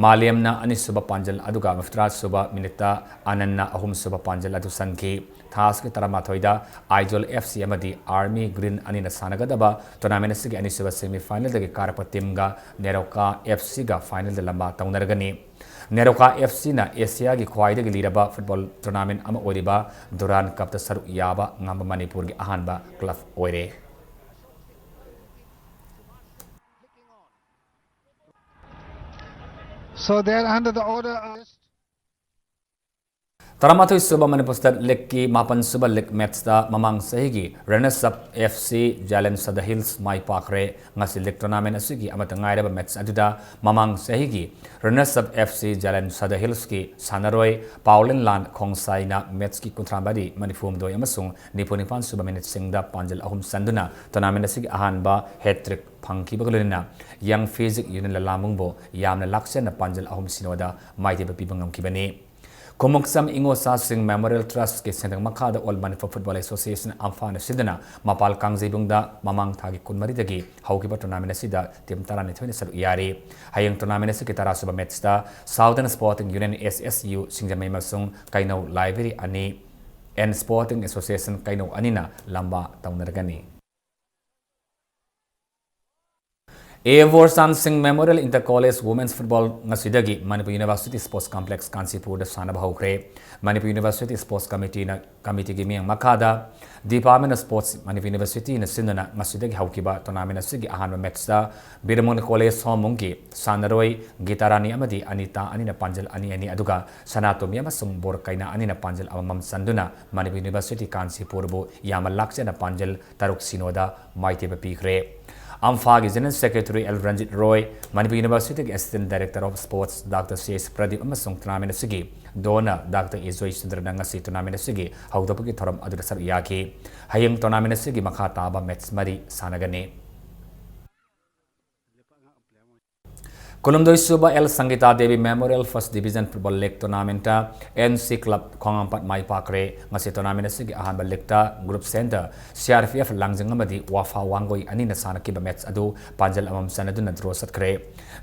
ꯃꯥꯂꯦꯝꯅ ꯑꯅꯤꯁꯨꯕ ꯄꯥꯟꯖꯜ ꯑꯗꯨꯒ ꯃꯔꯤꯐꯨꯇꯔꯥ ꯁꯨꯕ ꯃꯤꯅꯤꯠꯇ ꯑꯥꯅꯟꯅ ꯑꯍꯨꯝꯁꯨꯕ ꯄꯥꯟꯖꯜ ꯑꯗꯨ ꯆꯟꯈꯤ꯫ ꯊꯥꯁꯀꯤ ꯇꯔꯥꯃꯥꯊꯣꯏꯗ ꯑꯥꯏꯖꯣꯜ ꯑꯦꯐ ꯁꯤ ꯑꯃꯗꯤ ꯑꯥꯔꯃꯤ ꯒ꯭ꯔꯤꯟ ꯑꯅꯤꯅ ꯁꯥꯟꯅꯒꯗꯕ ꯇꯣꯔꯅꯥꯃꯦꯟ ꯑꯁꯤꯒꯤ ꯑꯅꯤꯁꯨꯕ ꯁꯦꯃꯤꯐꯥꯏꯅꯦꯜꯗꯒꯤ ꯀꯥꯔꯛꯄ ꯇꯤꯝꯒ ꯅꯦꯔꯣꯀꯥ ꯑꯦꯐ ꯁꯤꯒ ꯐꯥꯏꯅꯦꯜꯗ ꯂꯝꯕꯥ ꯇꯧꯅꯔꯒꯅꯤ꯫ ꯅꯦꯔꯣꯀꯥ ꯑꯦꯐ ꯁꯤꯅ ꯑꯦꯁꯤꯌꯥꯒꯤ ꯈ꯭ꯋꯥꯏꯗꯒꯤ ꯂꯤꯔꯕ ꯐꯨꯠꯕꯣꯜ ꯇꯣꯔꯅꯥꯃꯦꯟ ꯑꯃ ꯑꯣꯏꯔꯤꯕ ꯗꯨꯔꯥꯟ ꯀꯞꯇ ꯁꯔꯨꯛ ꯌꯥꯕ ꯉꯝꯕ ꯃꯅꯤꯄꯨꯔꯒꯤ ꯑꯍꯥꯟꯕ ꯀ꯭ꯂꯕ ꯑꯣꯏꯔꯦ꯫ So they're under the order of ꯇꯔꯥꯃꯥꯊꯣꯏ ꯁꯨꯕ ꯃꯅꯤꯄꯨꯔ ꯁ꯭ꯇꯦꯠ ꯂꯤꯒꯀꯤ ꯃꯥꯄꯟ ꯁꯨꯕ ꯂꯤꯒ ꯃꯦꯠꯆꯇ ꯃꯃꯥꯡ ꯆꯍꯤꯒꯤ ꯔꯅꯔꯁ ꯑꯞ ꯑꯦꯐ ꯁꯤ ꯖꯥꯏꯂꯦꯟ ꯁꯗ ꯍꯤꯜꯁ ꯃꯥꯏ ꯄꯥꯛꯈ꯭ꯔꯦ꯫ ꯉꯁꯤ ꯂꯤꯒ ꯇꯣꯔꯅꯥꯃꯦꯟ ꯑꯁꯤꯒꯤ ꯑꯃꯠꯇ ꯉꯥꯏꯔꯕ ꯃꯦꯠꯆ ꯑꯗꯨꯗ ꯃꯃꯥꯡ ꯆꯍꯤꯒꯤ ꯔꯅꯔꯁ ꯑꯞ ꯑꯦꯐ ꯁꯤ ꯖꯥꯏꯂꯦꯟ ꯁꯗ ꯍꯤꯜꯁꯀꯤ ꯁꯥꯟꯅꯔꯣꯏ ꯄꯥꯎꯂꯤꯟꯂꯥꯟ ꯈꯣꯡꯁꯥꯏꯅ ꯃꯦꯠꯆꯀꯤ ꯀꯨꯟꯊ꯭ꯔꯥ ꯃꯔꯤ, ꯃꯔꯤꯐꯨ ꯍꯨꯝꯗꯣꯏ ꯑꯃꯁꯨꯡ ꯅꯤꯐꯨ ꯅꯤꯄꯥꯟ ꯁꯨꯕ ꯃꯤꯅꯤꯠꯁꯤꯡꯗ ꯄꯥꯟꯖꯜ ꯑꯍꯨꯝ ꯆꯟꯗꯨꯅ ꯇꯣꯔꯅꯥꯃꯦꯟ ꯑꯁꯤꯒꯤ ꯑꯍꯥꯟꯕ ꯍꯦꯇ꯭ꯔꯤꯛ ꯐꯪꯈꯤꯕꯒ ꯂꯣꯏꯅꯅ ꯌꯪ ꯐꯤꯖꯤꯛ ꯌꯨꯅꯤꯌꯟ ꯂꯂꯥꯝꯕꯨꯡꯕꯨ ꯌꯥꯝꯅ ꯂꯥꯛꯆꯦꯟꯅ ꯄꯥꯟꯖꯜ ꯑꯍꯨꯝ ꯁꯤꯅꯣꯗ ꯃꯥꯏꯊꯤꯕ ꯄꯤꯕ ꯉꯝꯈꯤꯕꯅꯤ꯫ ꯈꯨꯃꯨꯛꯆꯝ ꯏꯉꯣꯆꯥꯁꯤꯡ ꯃꯦꯃꯣꯔꯤꯌꯦꯜ ꯇ꯭ꯔꯁꯀꯤ ꯁꯦꯟꯗꯪ ꯃꯈꯥꯗ ꯑꯣꯜ ꯃꯅꯤꯄꯨꯔ ꯐꯨꯠꯕꯣꯜ ꯑꯦꯁꯣꯁꯤꯌꯦꯁꯟ, ꯑꯝꯐꯥꯅ ꯁꯤꯟꯗꯨꯅ ꯃꯄꯥꯜ ꯀꯥꯡꯖꯩꯕꯨꯡꯗ ꯃꯃꯥꯡ ꯊꯥꯒꯤ ꯀꯨꯟꯃꯔꯤꯗꯒꯤ ꯍꯧꯈꯤꯕ ꯇꯣꯔꯅꯥꯃꯦꯟ ꯑꯁꯤꯗ ꯇꯤꯝ ꯇꯔꯥꯅꯤꯊꯣꯏꯅ ꯁꯔꯨꯛ ꯌꯥꯔꯤ꯫ ꯍꯌꯦꯡ ꯇꯣꯔꯅꯥꯃꯦꯟ ꯑꯁꯤꯒꯤ ꯇꯔꯥꯁꯨꯕ ꯃꯦꯠꯆꯇ Southern Sporting Union, S S U, Singjamei ꯑꯃꯁꯨꯡ ꯀꯩꯅꯧ ꯂꯥꯏꯕ꯭ꯔꯦꯔꯤ ꯑꯅꯤ, ꯑꯦꯟ ꯁ꯭ꯄꯣꯔꯇꯤꯡ ꯑꯦꯁꯣꯁꯤꯌꯦꯁꯟ ꯀꯩꯅꯧ ꯑꯅꯤꯅ ꯂꯝꯕꯥ ꯇꯧꯅꯔꯒꯅꯤ꯫ A Borchan Singh memorial inter college women's football ꯉꯁꯤꯗꯒꯤ ꯃꯅꯤꯄꯨꯔ ꯌꯨꯅꯤꯚꯔꯁꯤꯇꯤ ꯁ꯭ꯄꯣꯔꯠꯁ ꯀꯝꯄ꯭ꯂꯦꯛꯁ ꯀꯥꯟꯆꯤꯄꯨꯔꯗ ꯁꯥꯟꯅꯕ ꯍꯧꯈ꯭ꯔꯦ꯫ ꯃꯅꯤꯄꯨꯔ ꯌꯨꯅꯤꯚꯔꯁꯤꯇꯤ ꯁ꯭ꯄꯣꯔꯠꯁ ꯀꯃꯤꯇꯤꯅ, ꯀꯃꯤꯇꯤꯒꯤ ꯃꯤꯠꯌꯦꯡ ꯃꯈꯥꯗ Department of Sports, ꯃꯅꯤꯄꯨꯔ ꯌꯨꯅꯤꯚꯔꯁꯤꯇꯤꯅ ꯁꯤꯟꯗꯨꯅ ꯉꯁꯤꯗꯒꯤ ꯍꯧꯈꯤꯕ ꯇꯣꯔꯅꯥꯃꯦꯟ ꯑꯁꯤꯒꯤ ꯑꯍꯥꯟꯕ ꯃꯦꯠꯆꯇ ꯕꯤꯔꯃꯣꯅꯤ ꯀꯣꯂꯦꯖ ꯁꯣꯝꯕꯨꯡꯒꯤ ꯁꯥꯟꯅꯔꯣꯏ ꯒꯤꯇꯥꯔꯥꯅꯤ ꯑꯃꯗꯤ ꯑꯅꯤꯇꯥ ꯑꯅꯤꯅ ꯄꯥꯟꯖꯜ ꯑꯅꯤ ꯑꯅꯤ, ꯑꯗꯨꯒ ꯁꯅꯥꯇꯣꯝꯕꯤ ꯑꯃꯁꯨꯡ ꯕꯣꯔꯀꯩꯅꯥ ꯑꯅꯤꯅ ꯄꯥꯟꯖꯜ ꯑꯃꯃꯝ ꯆꯟꯗꯨꯅ ꯃꯅꯤꯄꯨꯔ ꯌꯨꯅꯤꯚꯔꯁꯤꯇꯤ ꯀꯥꯟꯆꯤꯄꯨꯔꯕꯨ ꯌꯥꯝꯅ ꯂꯥꯛꯆꯦꯟꯅ ꯄꯥꯟꯖꯜ ꯇꯔꯨꯛ ꯁꯤꯅꯣꯗ ꯃꯥꯏꯊꯤꯕ ꯄꯤꯈ꯭ꯔꯦ꯫ ꯑꯝꯐꯥꯒꯤ General Secretary L Ranjit Roy, Manipur ꯌꯨꯅꯤꯚꯔꯁꯤꯇꯤꯒꯤ Assistant Director of Sports doctor C S Pradeep ꯑꯃꯁꯨꯡ tournament ꯑꯁꯤꯒꯤ donor ꯗꯥꯛꯇꯔ ꯏꯖꯣꯏ ꯁꯨꯟꯗ꯭ꯔꯅ ꯉꯁꯤ tournament ꯑꯁꯤꯒꯤ ꯍꯧꯗꯣꯛꯄꯒꯤ ꯊꯧꯔꯝ ꯑꯗꯨꯗ ꯁꯔꯨꯛ ꯌꯥꯈꯤ꯫ ꯍꯌꯦꯡ tournament ꯑꯁꯤꯒꯤ ꯃꯈꯥ ꯇꯥꯕ match ꯃꯔꯤ ꯁꯥꯟꯅꯒꯅꯤ꯫ ꯀꯨꯟꯍꯨꯝꯗꯣꯏ ꯁꯨꯕ L Sangita Devi Memorial First Division Football League Tournament ꯇ ꯑꯦꯟ ꯁꯤ Club ꯈꯣꯡꯉꯥꯝꯄꯥꯠ ꯃꯥꯏ ꯄꯥꯛꯈ꯭ꯔꯦ꯫ ꯉꯁꯤ tournament ꯑꯁꯤꯒꯤ ꯑꯍꯥꯟꯕ leg ꯇ Group Center C R P F Langjing ꯑꯃꯗꯤ ꯋꯥꯐꯥ ꯋꯥꯡꯒꯣꯏ ꯑꯅꯤꯅ ꯁꯥꯟꯅꯈꯤꯕ match ꯑꯗꯨ ꯄꯥꯟꯖꯜ ꯑꯃꯃꯝ ꯆꯟꯅꯗꯨꯅ draw ꯆꯠꯈ꯭ꯔꯦ꯫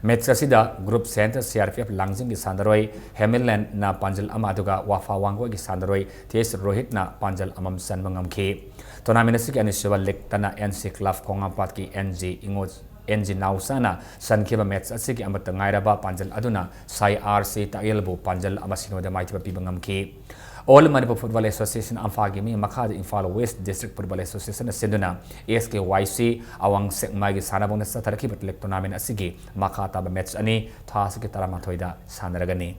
Match ꯑꯁꯤꯗ Group Center C R P F ꯂꯥꯡꯖꯤꯡꯒꯤ ꯁꯥꯟꯅꯔꯣꯏ ꯍꯦꯃꯤꯂꯦꯟꯅ ꯄꯥꯟꯖꯜ ꯑꯃ ꯑꯗꯨꯒ ꯋꯥꯐꯥ ꯋꯥꯡꯒꯣꯏꯒꯤ ꯁꯥꯟꯅꯔꯣꯏ ꯇꯤ ꯑꯦꯁ ꯔꯣꯍꯤꯠꯅ ꯄꯥꯟꯖꯜ ꯑꯃꯃꯝ ꯆꯟꯕ ꯉꯝꯈꯤ꯫ Tournament ꯑꯁꯤꯒꯤ ꯑꯅꯤꯁꯨꯕ leg ꯇꯅ ꯑꯦꯟ ꯁꯤ Club ꯈꯣꯡꯉꯥꯝꯄꯥꯠꯀꯤ ꯑꯦꯟ ꯖꯤ ꯏꯉꯣ ꯑꯦꯟ ꯖꯤ ꯅꯥꯎꯆꯥꯅ ꯁꯟꯈꯤꯕ match ꯑꯁꯤꯒꯤ ꯑꯃꯠꯇ ꯉꯥꯏꯔꯕ ꯄꯥꯟꯖꯜ ꯑꯗꯨꯅ ꯁꯥꯏ ꯑꯥꯔ ꯁꯤ ꯇꯥꯛꯌꯦꯜꯕꯨ ꯄꯥꯟꯖꯜ ꯑꯃ ꯁꯤꯅꯣꯗ ꯃꯥꯏꯊꯤꯕ ꯄꯤꯕ ꯉꯝꯈꯤ꯫ All Manipur Football Association ꯑꯝꯐꯥꯒꯤ ꯃꯤ ꯃꯈꯥꯗ Imphal West District Football Association ꯅ ꯁꯤꯟꯗꯨꯅ ꯑꯦꯁ ꯀꯦ ꯋꯥꯏ ꯁꯤ ꯑꯋꯥꯡ ꯁꯦꯛꯃꯥꯏꯒꯤ ꯁꯥꯟꯅꯕꯨꯡꯗ ꯆꯠꯊꯔꯛꯈꯤꯕ league tournament ꯑꯁꯤꯒꯤ ꯃꯈꯥ ꯇꯥꯕ match ꯑꯅꯤ ꯊꯥ ꯑꯁꯤꯒꯤ ꯇꯔꯥꯃꯥꯊꯣꯏꯗ ꯁꯥꯟꯅꯔꯒꯅꯤ꯫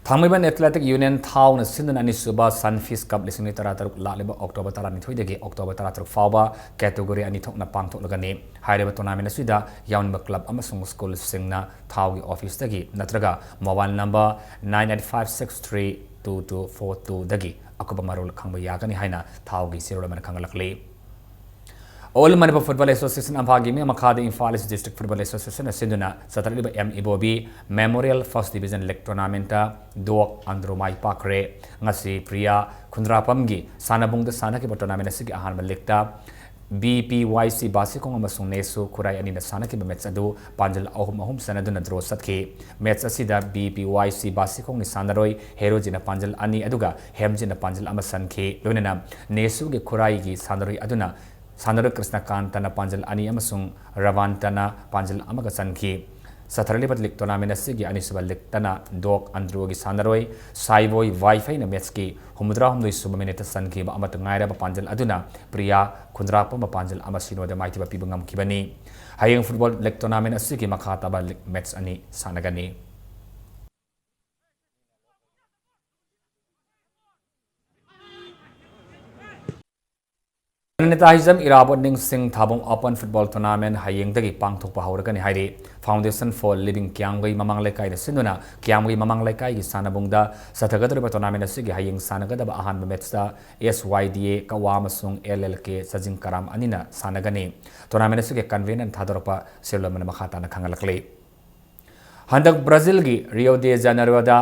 ꯊꯥꯡꯃꯩꯕꯟ Athletic Union ꯊꯥꯎꯅ ꯁꯤꯟꯗꯨꯅ ꯑꯅꯤꯁꯨꯕ Sunfeast Cup ꯂꯤꯁꯤꯡ ꯑꯅꯤ ꯇꯔꯥꯇꯔꯨꯛ ꯂꯥꯛꯂꯤꯕ October ꯇꯔꯥꯅꯤꯊꯣꯏꯗꯒꯤ October ꯇꯔꯥꯇꯔꯨꯛ ꯐꯥꯎꯕ category ꯑꯅꯤ ꯊꯣꯛꯅ ꯄꯥꯡꯊꯣꯛꯂꯒꯅꯤ꯫ ꯍꯥꯏꯔꯤꯕ tournament ꯑꯁꯤꯗ ꯌꯥꯎꯅꯤꯡꯕ club ꯑꯃꯁꯨꯡ school ꯁꯤꯡꯅ ꯊꯥꯎꯒꯤ office ꯇꯒꯤ ꯅꯠꯇ꯭ꯔꯒ mobile number nine eight five six three two two four two ꯗꯒꯤ ꯑꯀꯨꯞꯄ ꯃꯔꯣꯜ ꯈꯪꯕ ꯌꯥꯒꯅꯤ ꯍꯥꯏꯅ ꯊꯥꯎꯒꯤ ꯆꯦꯔꯣꯜ ꯑꯃꯅ ꯈꯪꯍꯜꯂꯛꯂꯤ꯫ All Manipur Football Association ꯑꯝꯐꯥꯒꯤ ꯃꯤ ꯃꯈꯥꯗ Imphal East District Football Association ꯅ ꯁꯤꯟꯗꯨꯅ ꯆꯠꯊꯔꯛꯂꯤꯕ M Ibobi Memorial First Division League Tournament ꯗ ꯗꯣꯛ ꯑꯟꯗ꯭ꯔꯣ ꯃꯥꯏ ꯄꯥꯛꯈ꯭ꯔꯦ꯫ ꯉꯁꯤ ꯄ꯭ꯔꯤꯌꯥ ꯈꯨꯟꯗ꯭ꯔꯥꯄꯝꯒꯤ ꯁꯥꯟꯅꯕꯨꯡꯗ ꯁꯥꯟꯅꯈꯤꯕ tournament ꯑꯁꯤꯒꯤ ꯑꯍꯥꯟꯕ leg ꯇ ꯕꯤ ꯄꯤ ꯋꯥꯏ ꯁꯤ ꯕꯥꯁꯤꯈꯣꯡ ꯑꯃꯁꯨꯡ ꯅꯦꯁꯨ ꯈꯨꯔꯥꯏ ꯑꯅꯤꯅ ꯁꯥꯟꯅꯈꯤꯕ match ꯑꯗꯨ ꯄꯥꯟꯖꯜ ꯑꯍꯨꯝ ꯑꯍꯨꯝ ꯆꯟꯅꯗꯨꯅ draw ꯆꯠꯈꯤ꯫ Match ꯑꯁꯤꯗ ꯕꯤ ꯄꯤ ꯋꯥꯏ ꯁꯤ ꯕꯥꯁꯤꯈꯣꯡꯒꯤ ꯁꯥꯟꯅꯔꯣꯏ ꯍꯦꯔꯣꯖꯤꯅ ꯄꯥꯟꯖꯜ ꯑꯅꯤ ꯑꯗꯨꯒ ꯍꯦꯝꯖꯤꯅ ꯄꯥꯟꯖꯜ ꯑꯃ ꯁꯟꯈꯤ꯫ ꯂꯣꯏꯅꯅ ꯅꯦꯁꯨꯒꯤ ꯈꯨꯔꯥꯏꯒꯤ ꯁꯥꯟꯅꯔꯣꯏ ꯑꯗꯨꯅ ꯁꯥꯟꯅꯔꯣꯏ ꯀ꯭ꯔꯤꯁꯅꯀꯥꯟꯇꯅ ꯄꯥꯟꯖꯜ ꯑꯅꯤ ꯑꯃꯁꯨꯡ ꯔꯕꯥꯟꯇꯅ ꯄꯥꯟꯖꯜ ꯑꯃꯒ ꯆꯟꯈꯤ꯫ ꯆꯠꯊꯔꯛꯂꯤꯕ league tournament ꯑꯁꯤꯒꯤ ꯑꯅꯤꯁꯨꯕ leg ꯇꯅ ꯗꯣꯛ ꯑꯟꯗ꯭ꯔꯣꯒꯤ ꯁꯥꯟꯅꯔꯣꯏ ꯁꯥꯏꯕꯣꯏ ꯋꯥꯏꯐꯩꯅ match ꯀꯤ ꯍꯨꯝꯐꯨꯇꯔꯥꯍꯨꯝꯗꯣꯏ ꯁꯨꯕ minute ꯇ ꯆꯟꯈꯤꯕ ꯑꯃꯠꯇ ꯉꯥꯏꯔꯕ ꯄꯥꯟꯖꯜ ꯑꯗꯨꯅ ꯄ꯭ꯔꯤꯌꯥ ꯈꯨꯟꯗ꯭ꯔꯥꯛꯄꯝꯕ ꯄꯥꯟꯖꯜ ꯑꯃ ꯁꯤꯅꯣꯗ ꯃꯥꯏꯊꯤꯕ ꯄꯤꯕ ꯉꯝꯈꯤꯕꯅꯤ꯫ ꯍꯌꯦꯡ football league tournament ꯑꯁꯤꯒꯤ ꯃꯈꯥ ꯇꯥꯕ league match ꯑꯅꯤ ꯁꯥꯟꯅꯒꯅꯤ꯫ ꯅꯦꯇꯥꯖꯤ ꯏꯔꯥꯕꯣꯠ ꯅꯤꯡꯁꯤꯡ ꯊꯥꯕꯨꯡ Open Football Tournament ꯍꯌꯦꯡꯗꯒꯤ ꯄꯥꯡꯊꯣꯛꯄ ꯍꯧꯔꯒꯅꯤ ꯍꯥꯏꯔꯤ꯫ Foundation for Living ꯀꯤꯌꯥꯝꯒꯩ ꯃꯃꯥꯡ ꯂꯩꯀꯥꯏꯗ ꯁꯤꯟꯗꯨꯅ ꯀꯤꯌꯥꯝꯒꯩ ꯃꯃꯥꯡ ꯂꯩꯀꯥꯏꯒꯤ ꯁꯥꯟꯅꯕꯨꯡꯗ ꯆꯠꯊꯒꯗꯧꯔꯤꯕ tournament ꯑꯁꯤꯒꯤ ꯍꯌꯦꯡ ꯁꯥꯟꯅꯒꯗꯕ ꯑꯍꯥꯟꯕ matchꯇ S Y D A ꯀꯋꯥ ꯑꯃꯁꯨꯡ L L K ꯆꯥꯖꯤꯡ ꯀꯔꯥꯝ ꯑꯅꯤꯅ ꯁꯥꯟꯅꯒꯅꯤ꯫ Tournament ꯑꯁꯤꯒꯤ convenerꯅ ꯊꯥꯗꯣꯔꯛꯄ ꯁꯦꯜ ꯑꯃꯅ ꯃꯈꯥ ꯇꯥꯅ ꯈꯪꯍꯜꯂꯛꯂꯤ꯫ ꯍꯟꯗꯛ ꯕ꯭ꯔꯥꯖꯤꯜꯒꯤ Rio de Janeiroꯗ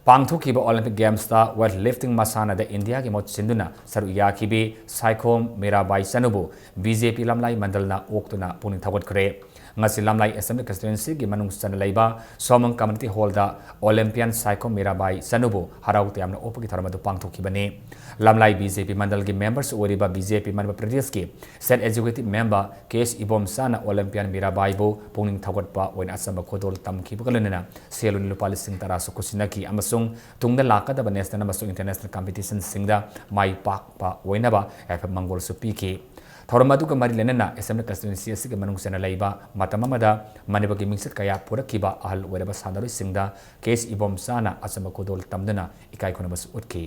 ꯄꯥꯡꯊꯣꯛꯈꯤꯕ Olympic Gamesꯇ weightlifting ꯃꯁꯥꯟꯅꯗ ꯏꯟꯗꯤꯌꯥꯒꯤ ꯃꯍꯨꯠ ꯁꯤꯟꯗꯨꯅ ꯁꯔꯨꯛ ꯌꯥꯈꯤꯕꯤ Saikhom Mirabai ꯆꯅꯨꯕꯨ B J P ꯂꯝꯂꯥꯏ ꯃꯟꯗꯜꯅ ꯑꯣꯛꯇꯨꯅ ꯄꯨꯛꯅꯤꯡ ꯊꯧꯒꯠꯈ꯭ꯔꯦ꯫ ꯉꯁꯤ ꯂꯝꯂꯥꯏ Assembly Constituencyꯒꯤ ꯃꯅꯨꯡ ꯆꯟꯅ ꯂꯩꯕ ꯁꯣꯃꯪ Community Hallꯗ Olympian ꯁꯥꯏꯈꯣꯝ ꯃꯤꯔꯥꯕꯥꯏ ꯆꯅꯨꯕꯨ ꯍꯔꯥꯎ ꯇꯌꯥꯝꯅ ꯑꯣꯛꯄꯒꯤ ꯊꯧꯔꯝ ꯑꯗꯨ ꯄꯥꯡꯊꯣꯛꯈꯤꯕꯅꯤ꯫ ꯂꯝꯂꯥꯏ B J P ꯃꯟꯗꯜꯒꯤ members ꯑꯣꯏꯔꯤꯕ B J P ꯃꯅꯤꯄꯨꯔ ꯄ꯭ꯔꯗꯦꯁꯀꯤ State Executive Member K S ꯏꯕꯣꯝꯆꯥꯅ Olympian ꯃꯤꯔꯥꯕꯥꯏꯕꯨ ꯄꯨꯛꯅꯤꯡ ꯊꯧꯒꯠꯄ ꯑꯣꯏꯅ ꯑꯆꯝꯕ ꯈꯨꯗꯣꯜ ꯇꯝꯈꯤꯕꯒ ꯂꯣꯏꯅꯅ ꯁꯦꯜ ꯂꯨꯄꯥ ꯂꯤꯁꯤꯡ ꯇꯔꯥꯁꯨ ꯈꯨꯠꯁꯤꯟꯅꯈꯤ ꯑꯃꯁꯨꯡ ꯇꯨꯡꯗ ꯂꯥꯛꯀꯗꯕ national ꯑꯃꯁꯨꯡ international competitionꯁꯤꯡꯗ ꯃꯥꯏ ꯄꯥꯛꯄ ꯑꯣꯏꯅꯕ ꯌꯥꯏꯐꯕ ꯃꯪꯒꯣꯜꯁꯨ ꯄꯤꯈꯤ꯫ ꯊꯧꯔꯝ ꯑꯗꯨꯒ ꯃꯔꯤ ꯂꯩꯅꯅ Assembly Constituency ꯑꯁꯤꯒꯤ ꯃꯅꯨꯡ ꯆꯟꯅ ꯂꯩꯕ ꯃꯇꯝ ꯑꯃꯗ ꯃꯅꯤꯄꯨꯔꯒꯤ ꯃꯤꯡꯆꯠ ꯀꯌꯥ ꯄꯨꯔꯛꯈꯤꯕ ꯑꯍꯜ ꯑꯣꯏꯔꯕ ꯁꯥꯟꯅꯔꯣꯏꯁꯤꯡꯗ K S ꯏꯕꯣꯝꯆꯥꯅ ꯑꯆꯝꯕ ꯈꯨꯗꯣꯜ ꯇꯝꯗꯨꯅ ꯏꯀꯥꯏ ꯈꯨꯝꯅꯕꯁꯨ ꯎꯠꯈꯤ꯫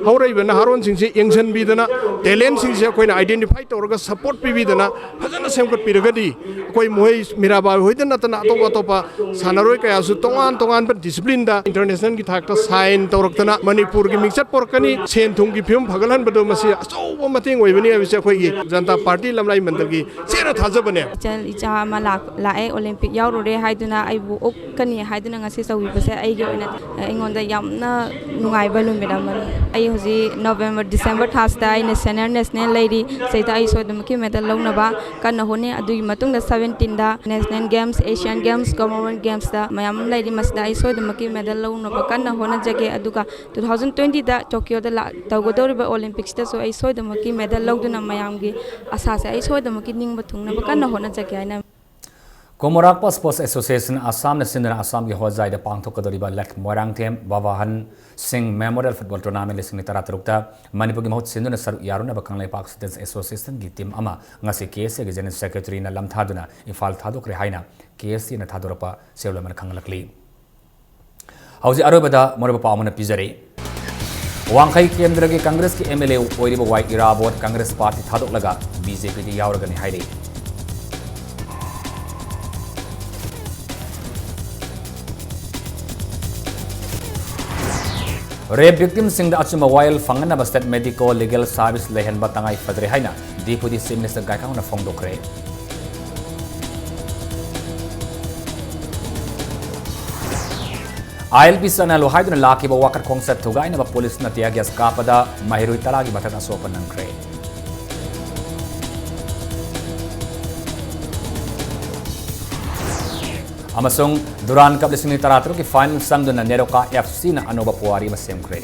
ꯍꯧꯔꯛꯏꯕ ꯅꯍꯥꯔꯣꯟꯁꯤꯡꯁꯤ ꯌꯦꯡꯁꯤꯟꯕꯤꯗꯅ, talentꯁꯤꯡꯁꯦ ꯑꯩꯈꯣꯏꯅ identify ꯇꯧꯔꯒ support ꯄꯤꯕꯤꯗꯅ ꯐꯖꯅ ꯁꯦꯝꯒꯠꯄꯤꯔꯒꯗꯤ ꯑꯩꯈꯣꯏ ꯃꯣꯏ ꯃꯤꯔꯥꯕꯥꯏ ꯍꯣꯏꯗ ꯅꯠꯇꯅ ꯑꯇꯣꯞ ꯑꯇꯣꯞꯄ ꯁꯥꯟꯅꯔꯣꯏ ꯀꯌꯥꯁꯨ ꯇꯣꯉꯥꯟ ꯇꯣꯉꯥꯟꯕ disciplineꯗ internationalꯒꯤ ꯊꯥꯛꯇ sign ꯇꯧꯔꯛꯇꯅ ꯃꯅꯤꯄꯨꯔꯒꯤ ꯃꯤꯡꯆꯠ ꯄꯨꯔꯛꯀꯅꯤ꯫ ꯁꯦꯟ ꯊꯨꯝꯒꯤ ꯐꯤꯕꯝ ꯐꯒꯠꯍꯟꯕꯗꯣ ꯃꯁꯤ ꯑꯆꯧꯕ ꯃꯇꯦꯡ ꯑꯣꯏꯕꯅꯤ ꯍꯥꯏꯕꯁꯦ ꯑꯩꯈꯣꯏꯒꯤ ꯖꯅꯇꯥ ꯄꯥꯔꯇꯤ ꯂꯝꯂꯥꯏ ꯃꯟꯗꯜꯒꯤ ꯆꯦꯠꯅ ꯊꯥꯖꯕꯅꯦ꯫ ꯏꯆꯜ ꯏꯆꯥ ꯑꯃ ꯂꯥꯛ- ꯂꯥꯛꯑꯦ, Olympic ꯌꯥꯎꯔꯨꯔꯦ ꯍꯥꯏꯗꯨꯅ ꯑꯩꯕꯨ ꯑꯣꯛꯀꯅꯤ ꯍꯥꯏꯗꯨꯅ ꯉꯁꯤ ꯆꯧꯕꯤꯕꯁꯦ ꯑꯩꯒꯤ ꯑꯣꯏꯅ ꯑꯩꯉꯣꯟꯗ ꯌꯥꯝꯅ ꯅꯨꯡꯉꯥꯏꯕ ꯅꯨꯃꯤꯠ ꯑꯃꯅꯤ꯫ ꯑꯩ ꯍꯧꯖꯤꯛ November December ꯊꯥꯁꯤꯗ ꯑꯩꯅ senior national ꯂꯩꯔꯤ꯫ ꯁꯤꯗꯩꯗ ꯑꯩ ꯁꯣꯏꯗꯅꯃꯛꯀꯤ medal ꯂꯧꯅꯕ ꯀꯟꯅ ꯍꯣꯠꯅꯩ꯫ ꯑꯗꯨꯒꯤ ꯃꯇꯨꯡꯗ seventeenꯗ National Games, Asian Games, Commonwealth Gamesꯇ ꯃꯌꯥꯝ ꯑꯃ ꯂꯩꯔꯤ꯫ ꯃꯁꯤꯗ ꯑꯩ ꯁꯣꯏꯗꯅꯃꯛꯀꯤ medal ꯂꯧꯅꯕ ꯀꯟꯅ ꯍꯣꯠꯅꯖꯒꯦ꯫ ꯑꯗꯨꯒ two thousand twentyꯗ Tokyoꯗ ꯂꯥꯛ- ꯇꯧꯒꯗꯧꯔꯤꯕ Olympicꯁꯤꯗꯁꯨ ꯑꯩ ꯁꯣꯏꯗꯅꯃꯛꯀꯤ medal ꯂꯧꯗꯨꯅ ꯃꯌꯥꯝꯒꯤ ꯑꯁꯥꯁꯦ ꯑꯩ ꯁꯣꯏꯗꯅꯃꯛꯀꯤ ꯅꯤꯡꯕ ꯊꯨꯡꯅꯕ ꯀꯟꯅ ꯍꯣꯠꯅꯖꯒꯦ ꯍꯥꯏꯅ ꯀꯣꯃꯣꯔꯥꯛꯄ Sports Association ꯑꯁꯥꯝꯅ ꯁꯤꯟꯗꯨꯅ ꯑꯁꯥꯝꯒꯤ ꯍꯣꯖꯥꯏꯗ ꯄꯥꯡꯊꯣꯛꯀꯗꯧꯔꯤꯕ ꯂꯠ ꯃꯣꯏꯔꯥꯡꯊꯦꯝ ꯕꯕꯥꯍꯟ ꯁꯤꯡ Memorial Football Tournament ꯂꯤꯁꯤꯡ ꯑꯅꯤ ꯇꯔꯥꯇꯔꯨꯛꯇ ꯃꯅꯤꯄꯨꯔꯒꯤ ꯃꯍꯨꯠ ꯁꯤꯟꯗꯨꯅ ꯁꯔꯨꯛ ꯌꯥꯔꯨꯅꯕ ꯀꯪꯂꯩꯄꯥꯛ Students Associationꯒꯤ team ꯑꯃ ꯉꯁꯤ K S Aꯒꯤ General Secretaryꯅ ꯂꯝꯊꯥꯗꯨꯅ ꯏꯝꯐꯥꯜ ꯊꯥꯗꯣꯛꯈ꯭ꯔꯦ ꯍꯥꯏꯅ K S Aꯅ ꯊꯥꯗꯣꯔꯛꯄ ꯁꯦꯜ ꯑꯃꯅ ꯈꯪꯍꯜꯂꯛꯂꯤ꯫ ꯍꯧꯖꯤꯛ ꯑꯔꯣꯏꯕꯗ ꯃꯔꯨꯑꯣꯏꯕ ꯄꯥꯎ ꯑꯃꯅ ꯄꯤꯖꯔꯤ꯫ ꯋꯥꯡꯈꯩ ꯀꯦꯟꯗ꯭ꯔꯒꯤ ꯀꯪꯒ꯭ꯔꯦꯁꯀꯤ ꯑꯦꯝ ꯑꯦꯜ ꯑꯦ ꯑꯣꯏꯔꯤꯕ ꯋꯥꯏ ꯏꯔꯥꯕꯣꯠ ꯀꯪꯒ꯭ꯔꯦꯁ ꯄꯥꯔꯇꯤ ꯊꯥꯗꯣꯛꯂꯒ ꯕꯤ ꯖꯦ ꯄꯤꯗ ꯌꯥꯎꯔꯒꯅꯤ ꯍꯥꯏꯔꯤ꯫ ꯔꯦꯞ ꯚꯤꯛꯇꯤꯝꯁꯤꯡꯗ ꯑꯆꯨꯝꯕ ꯋꯥꯌꯦꯜ ꯐꯪꯅꯅꯕ ꯁ꯭ꯇꯦꯠ ꯃꯦꯗꯤꯀꯣ ꯂꯤꯒꯦꯜ ꯁꯥꯔꯚꯤꯁ ꯂꯩꯍꯟꯕ ꯇꯉꯥꯏ ꯐꯗ꯭ꯔꯦ ꯍꯥꯏꯅ ꯗꯤꯄꯨꯇꯤ ꯆꯤꯐ ꯃꯤꯅꯤꯁꯇꯔ ꯒꯥꯏꯈꯥꯎꯅ ꯐꯣꯡꯗꯣꯛꯈ꯭ꯔꯦ꯫ ꯑꯥꯏ ꯑꯦꯜ ꯄꯤ ꯆꯠꯅꯍꯜꯂꯨ ꯍꯥꯏꯗꯨꯅ ꯂꯥꯛꯈꯤꯕ ꯋꯥꯀꯠ ꯈꯣꯡꯆꯠ ꯊꯨꯒꯥꯏꯅꯕ ꯄꯨꯂꯤꯁꯅ tear gas ꯀꯥꯞꯄꯗ ꯃꯍꯩꯔꯣꯏ ꯇꯔꯥꯒꯤ ꯃꯊꯛ ꯑꯁꯣꯛꯄ ꯅꯪꯈ꯭ꯔꯦ꯫ ꯑꯃꯁꯨꯡ ꯗꯨꯔꯥꯟ ꯀꯞ ꯂꯤꯁꯤꯡ ꯑꯅꯤ ꯇꯔꯥꯇꯔꯨꯛꯀꯤ ꯐꯥꯏꯅꯦꯜ ꯆꯪꯗꯨꯅ ꯅꯦꯔꯣꯀꯥ ꯑꯦꯐ ꯁꯤꯅ ꯑꯅꯧꯕ ꯄꯨꯋꯥꯔꯤ ꯑꯃ ꯁꯦꯝꯈ꯭ꯔꯦ꯫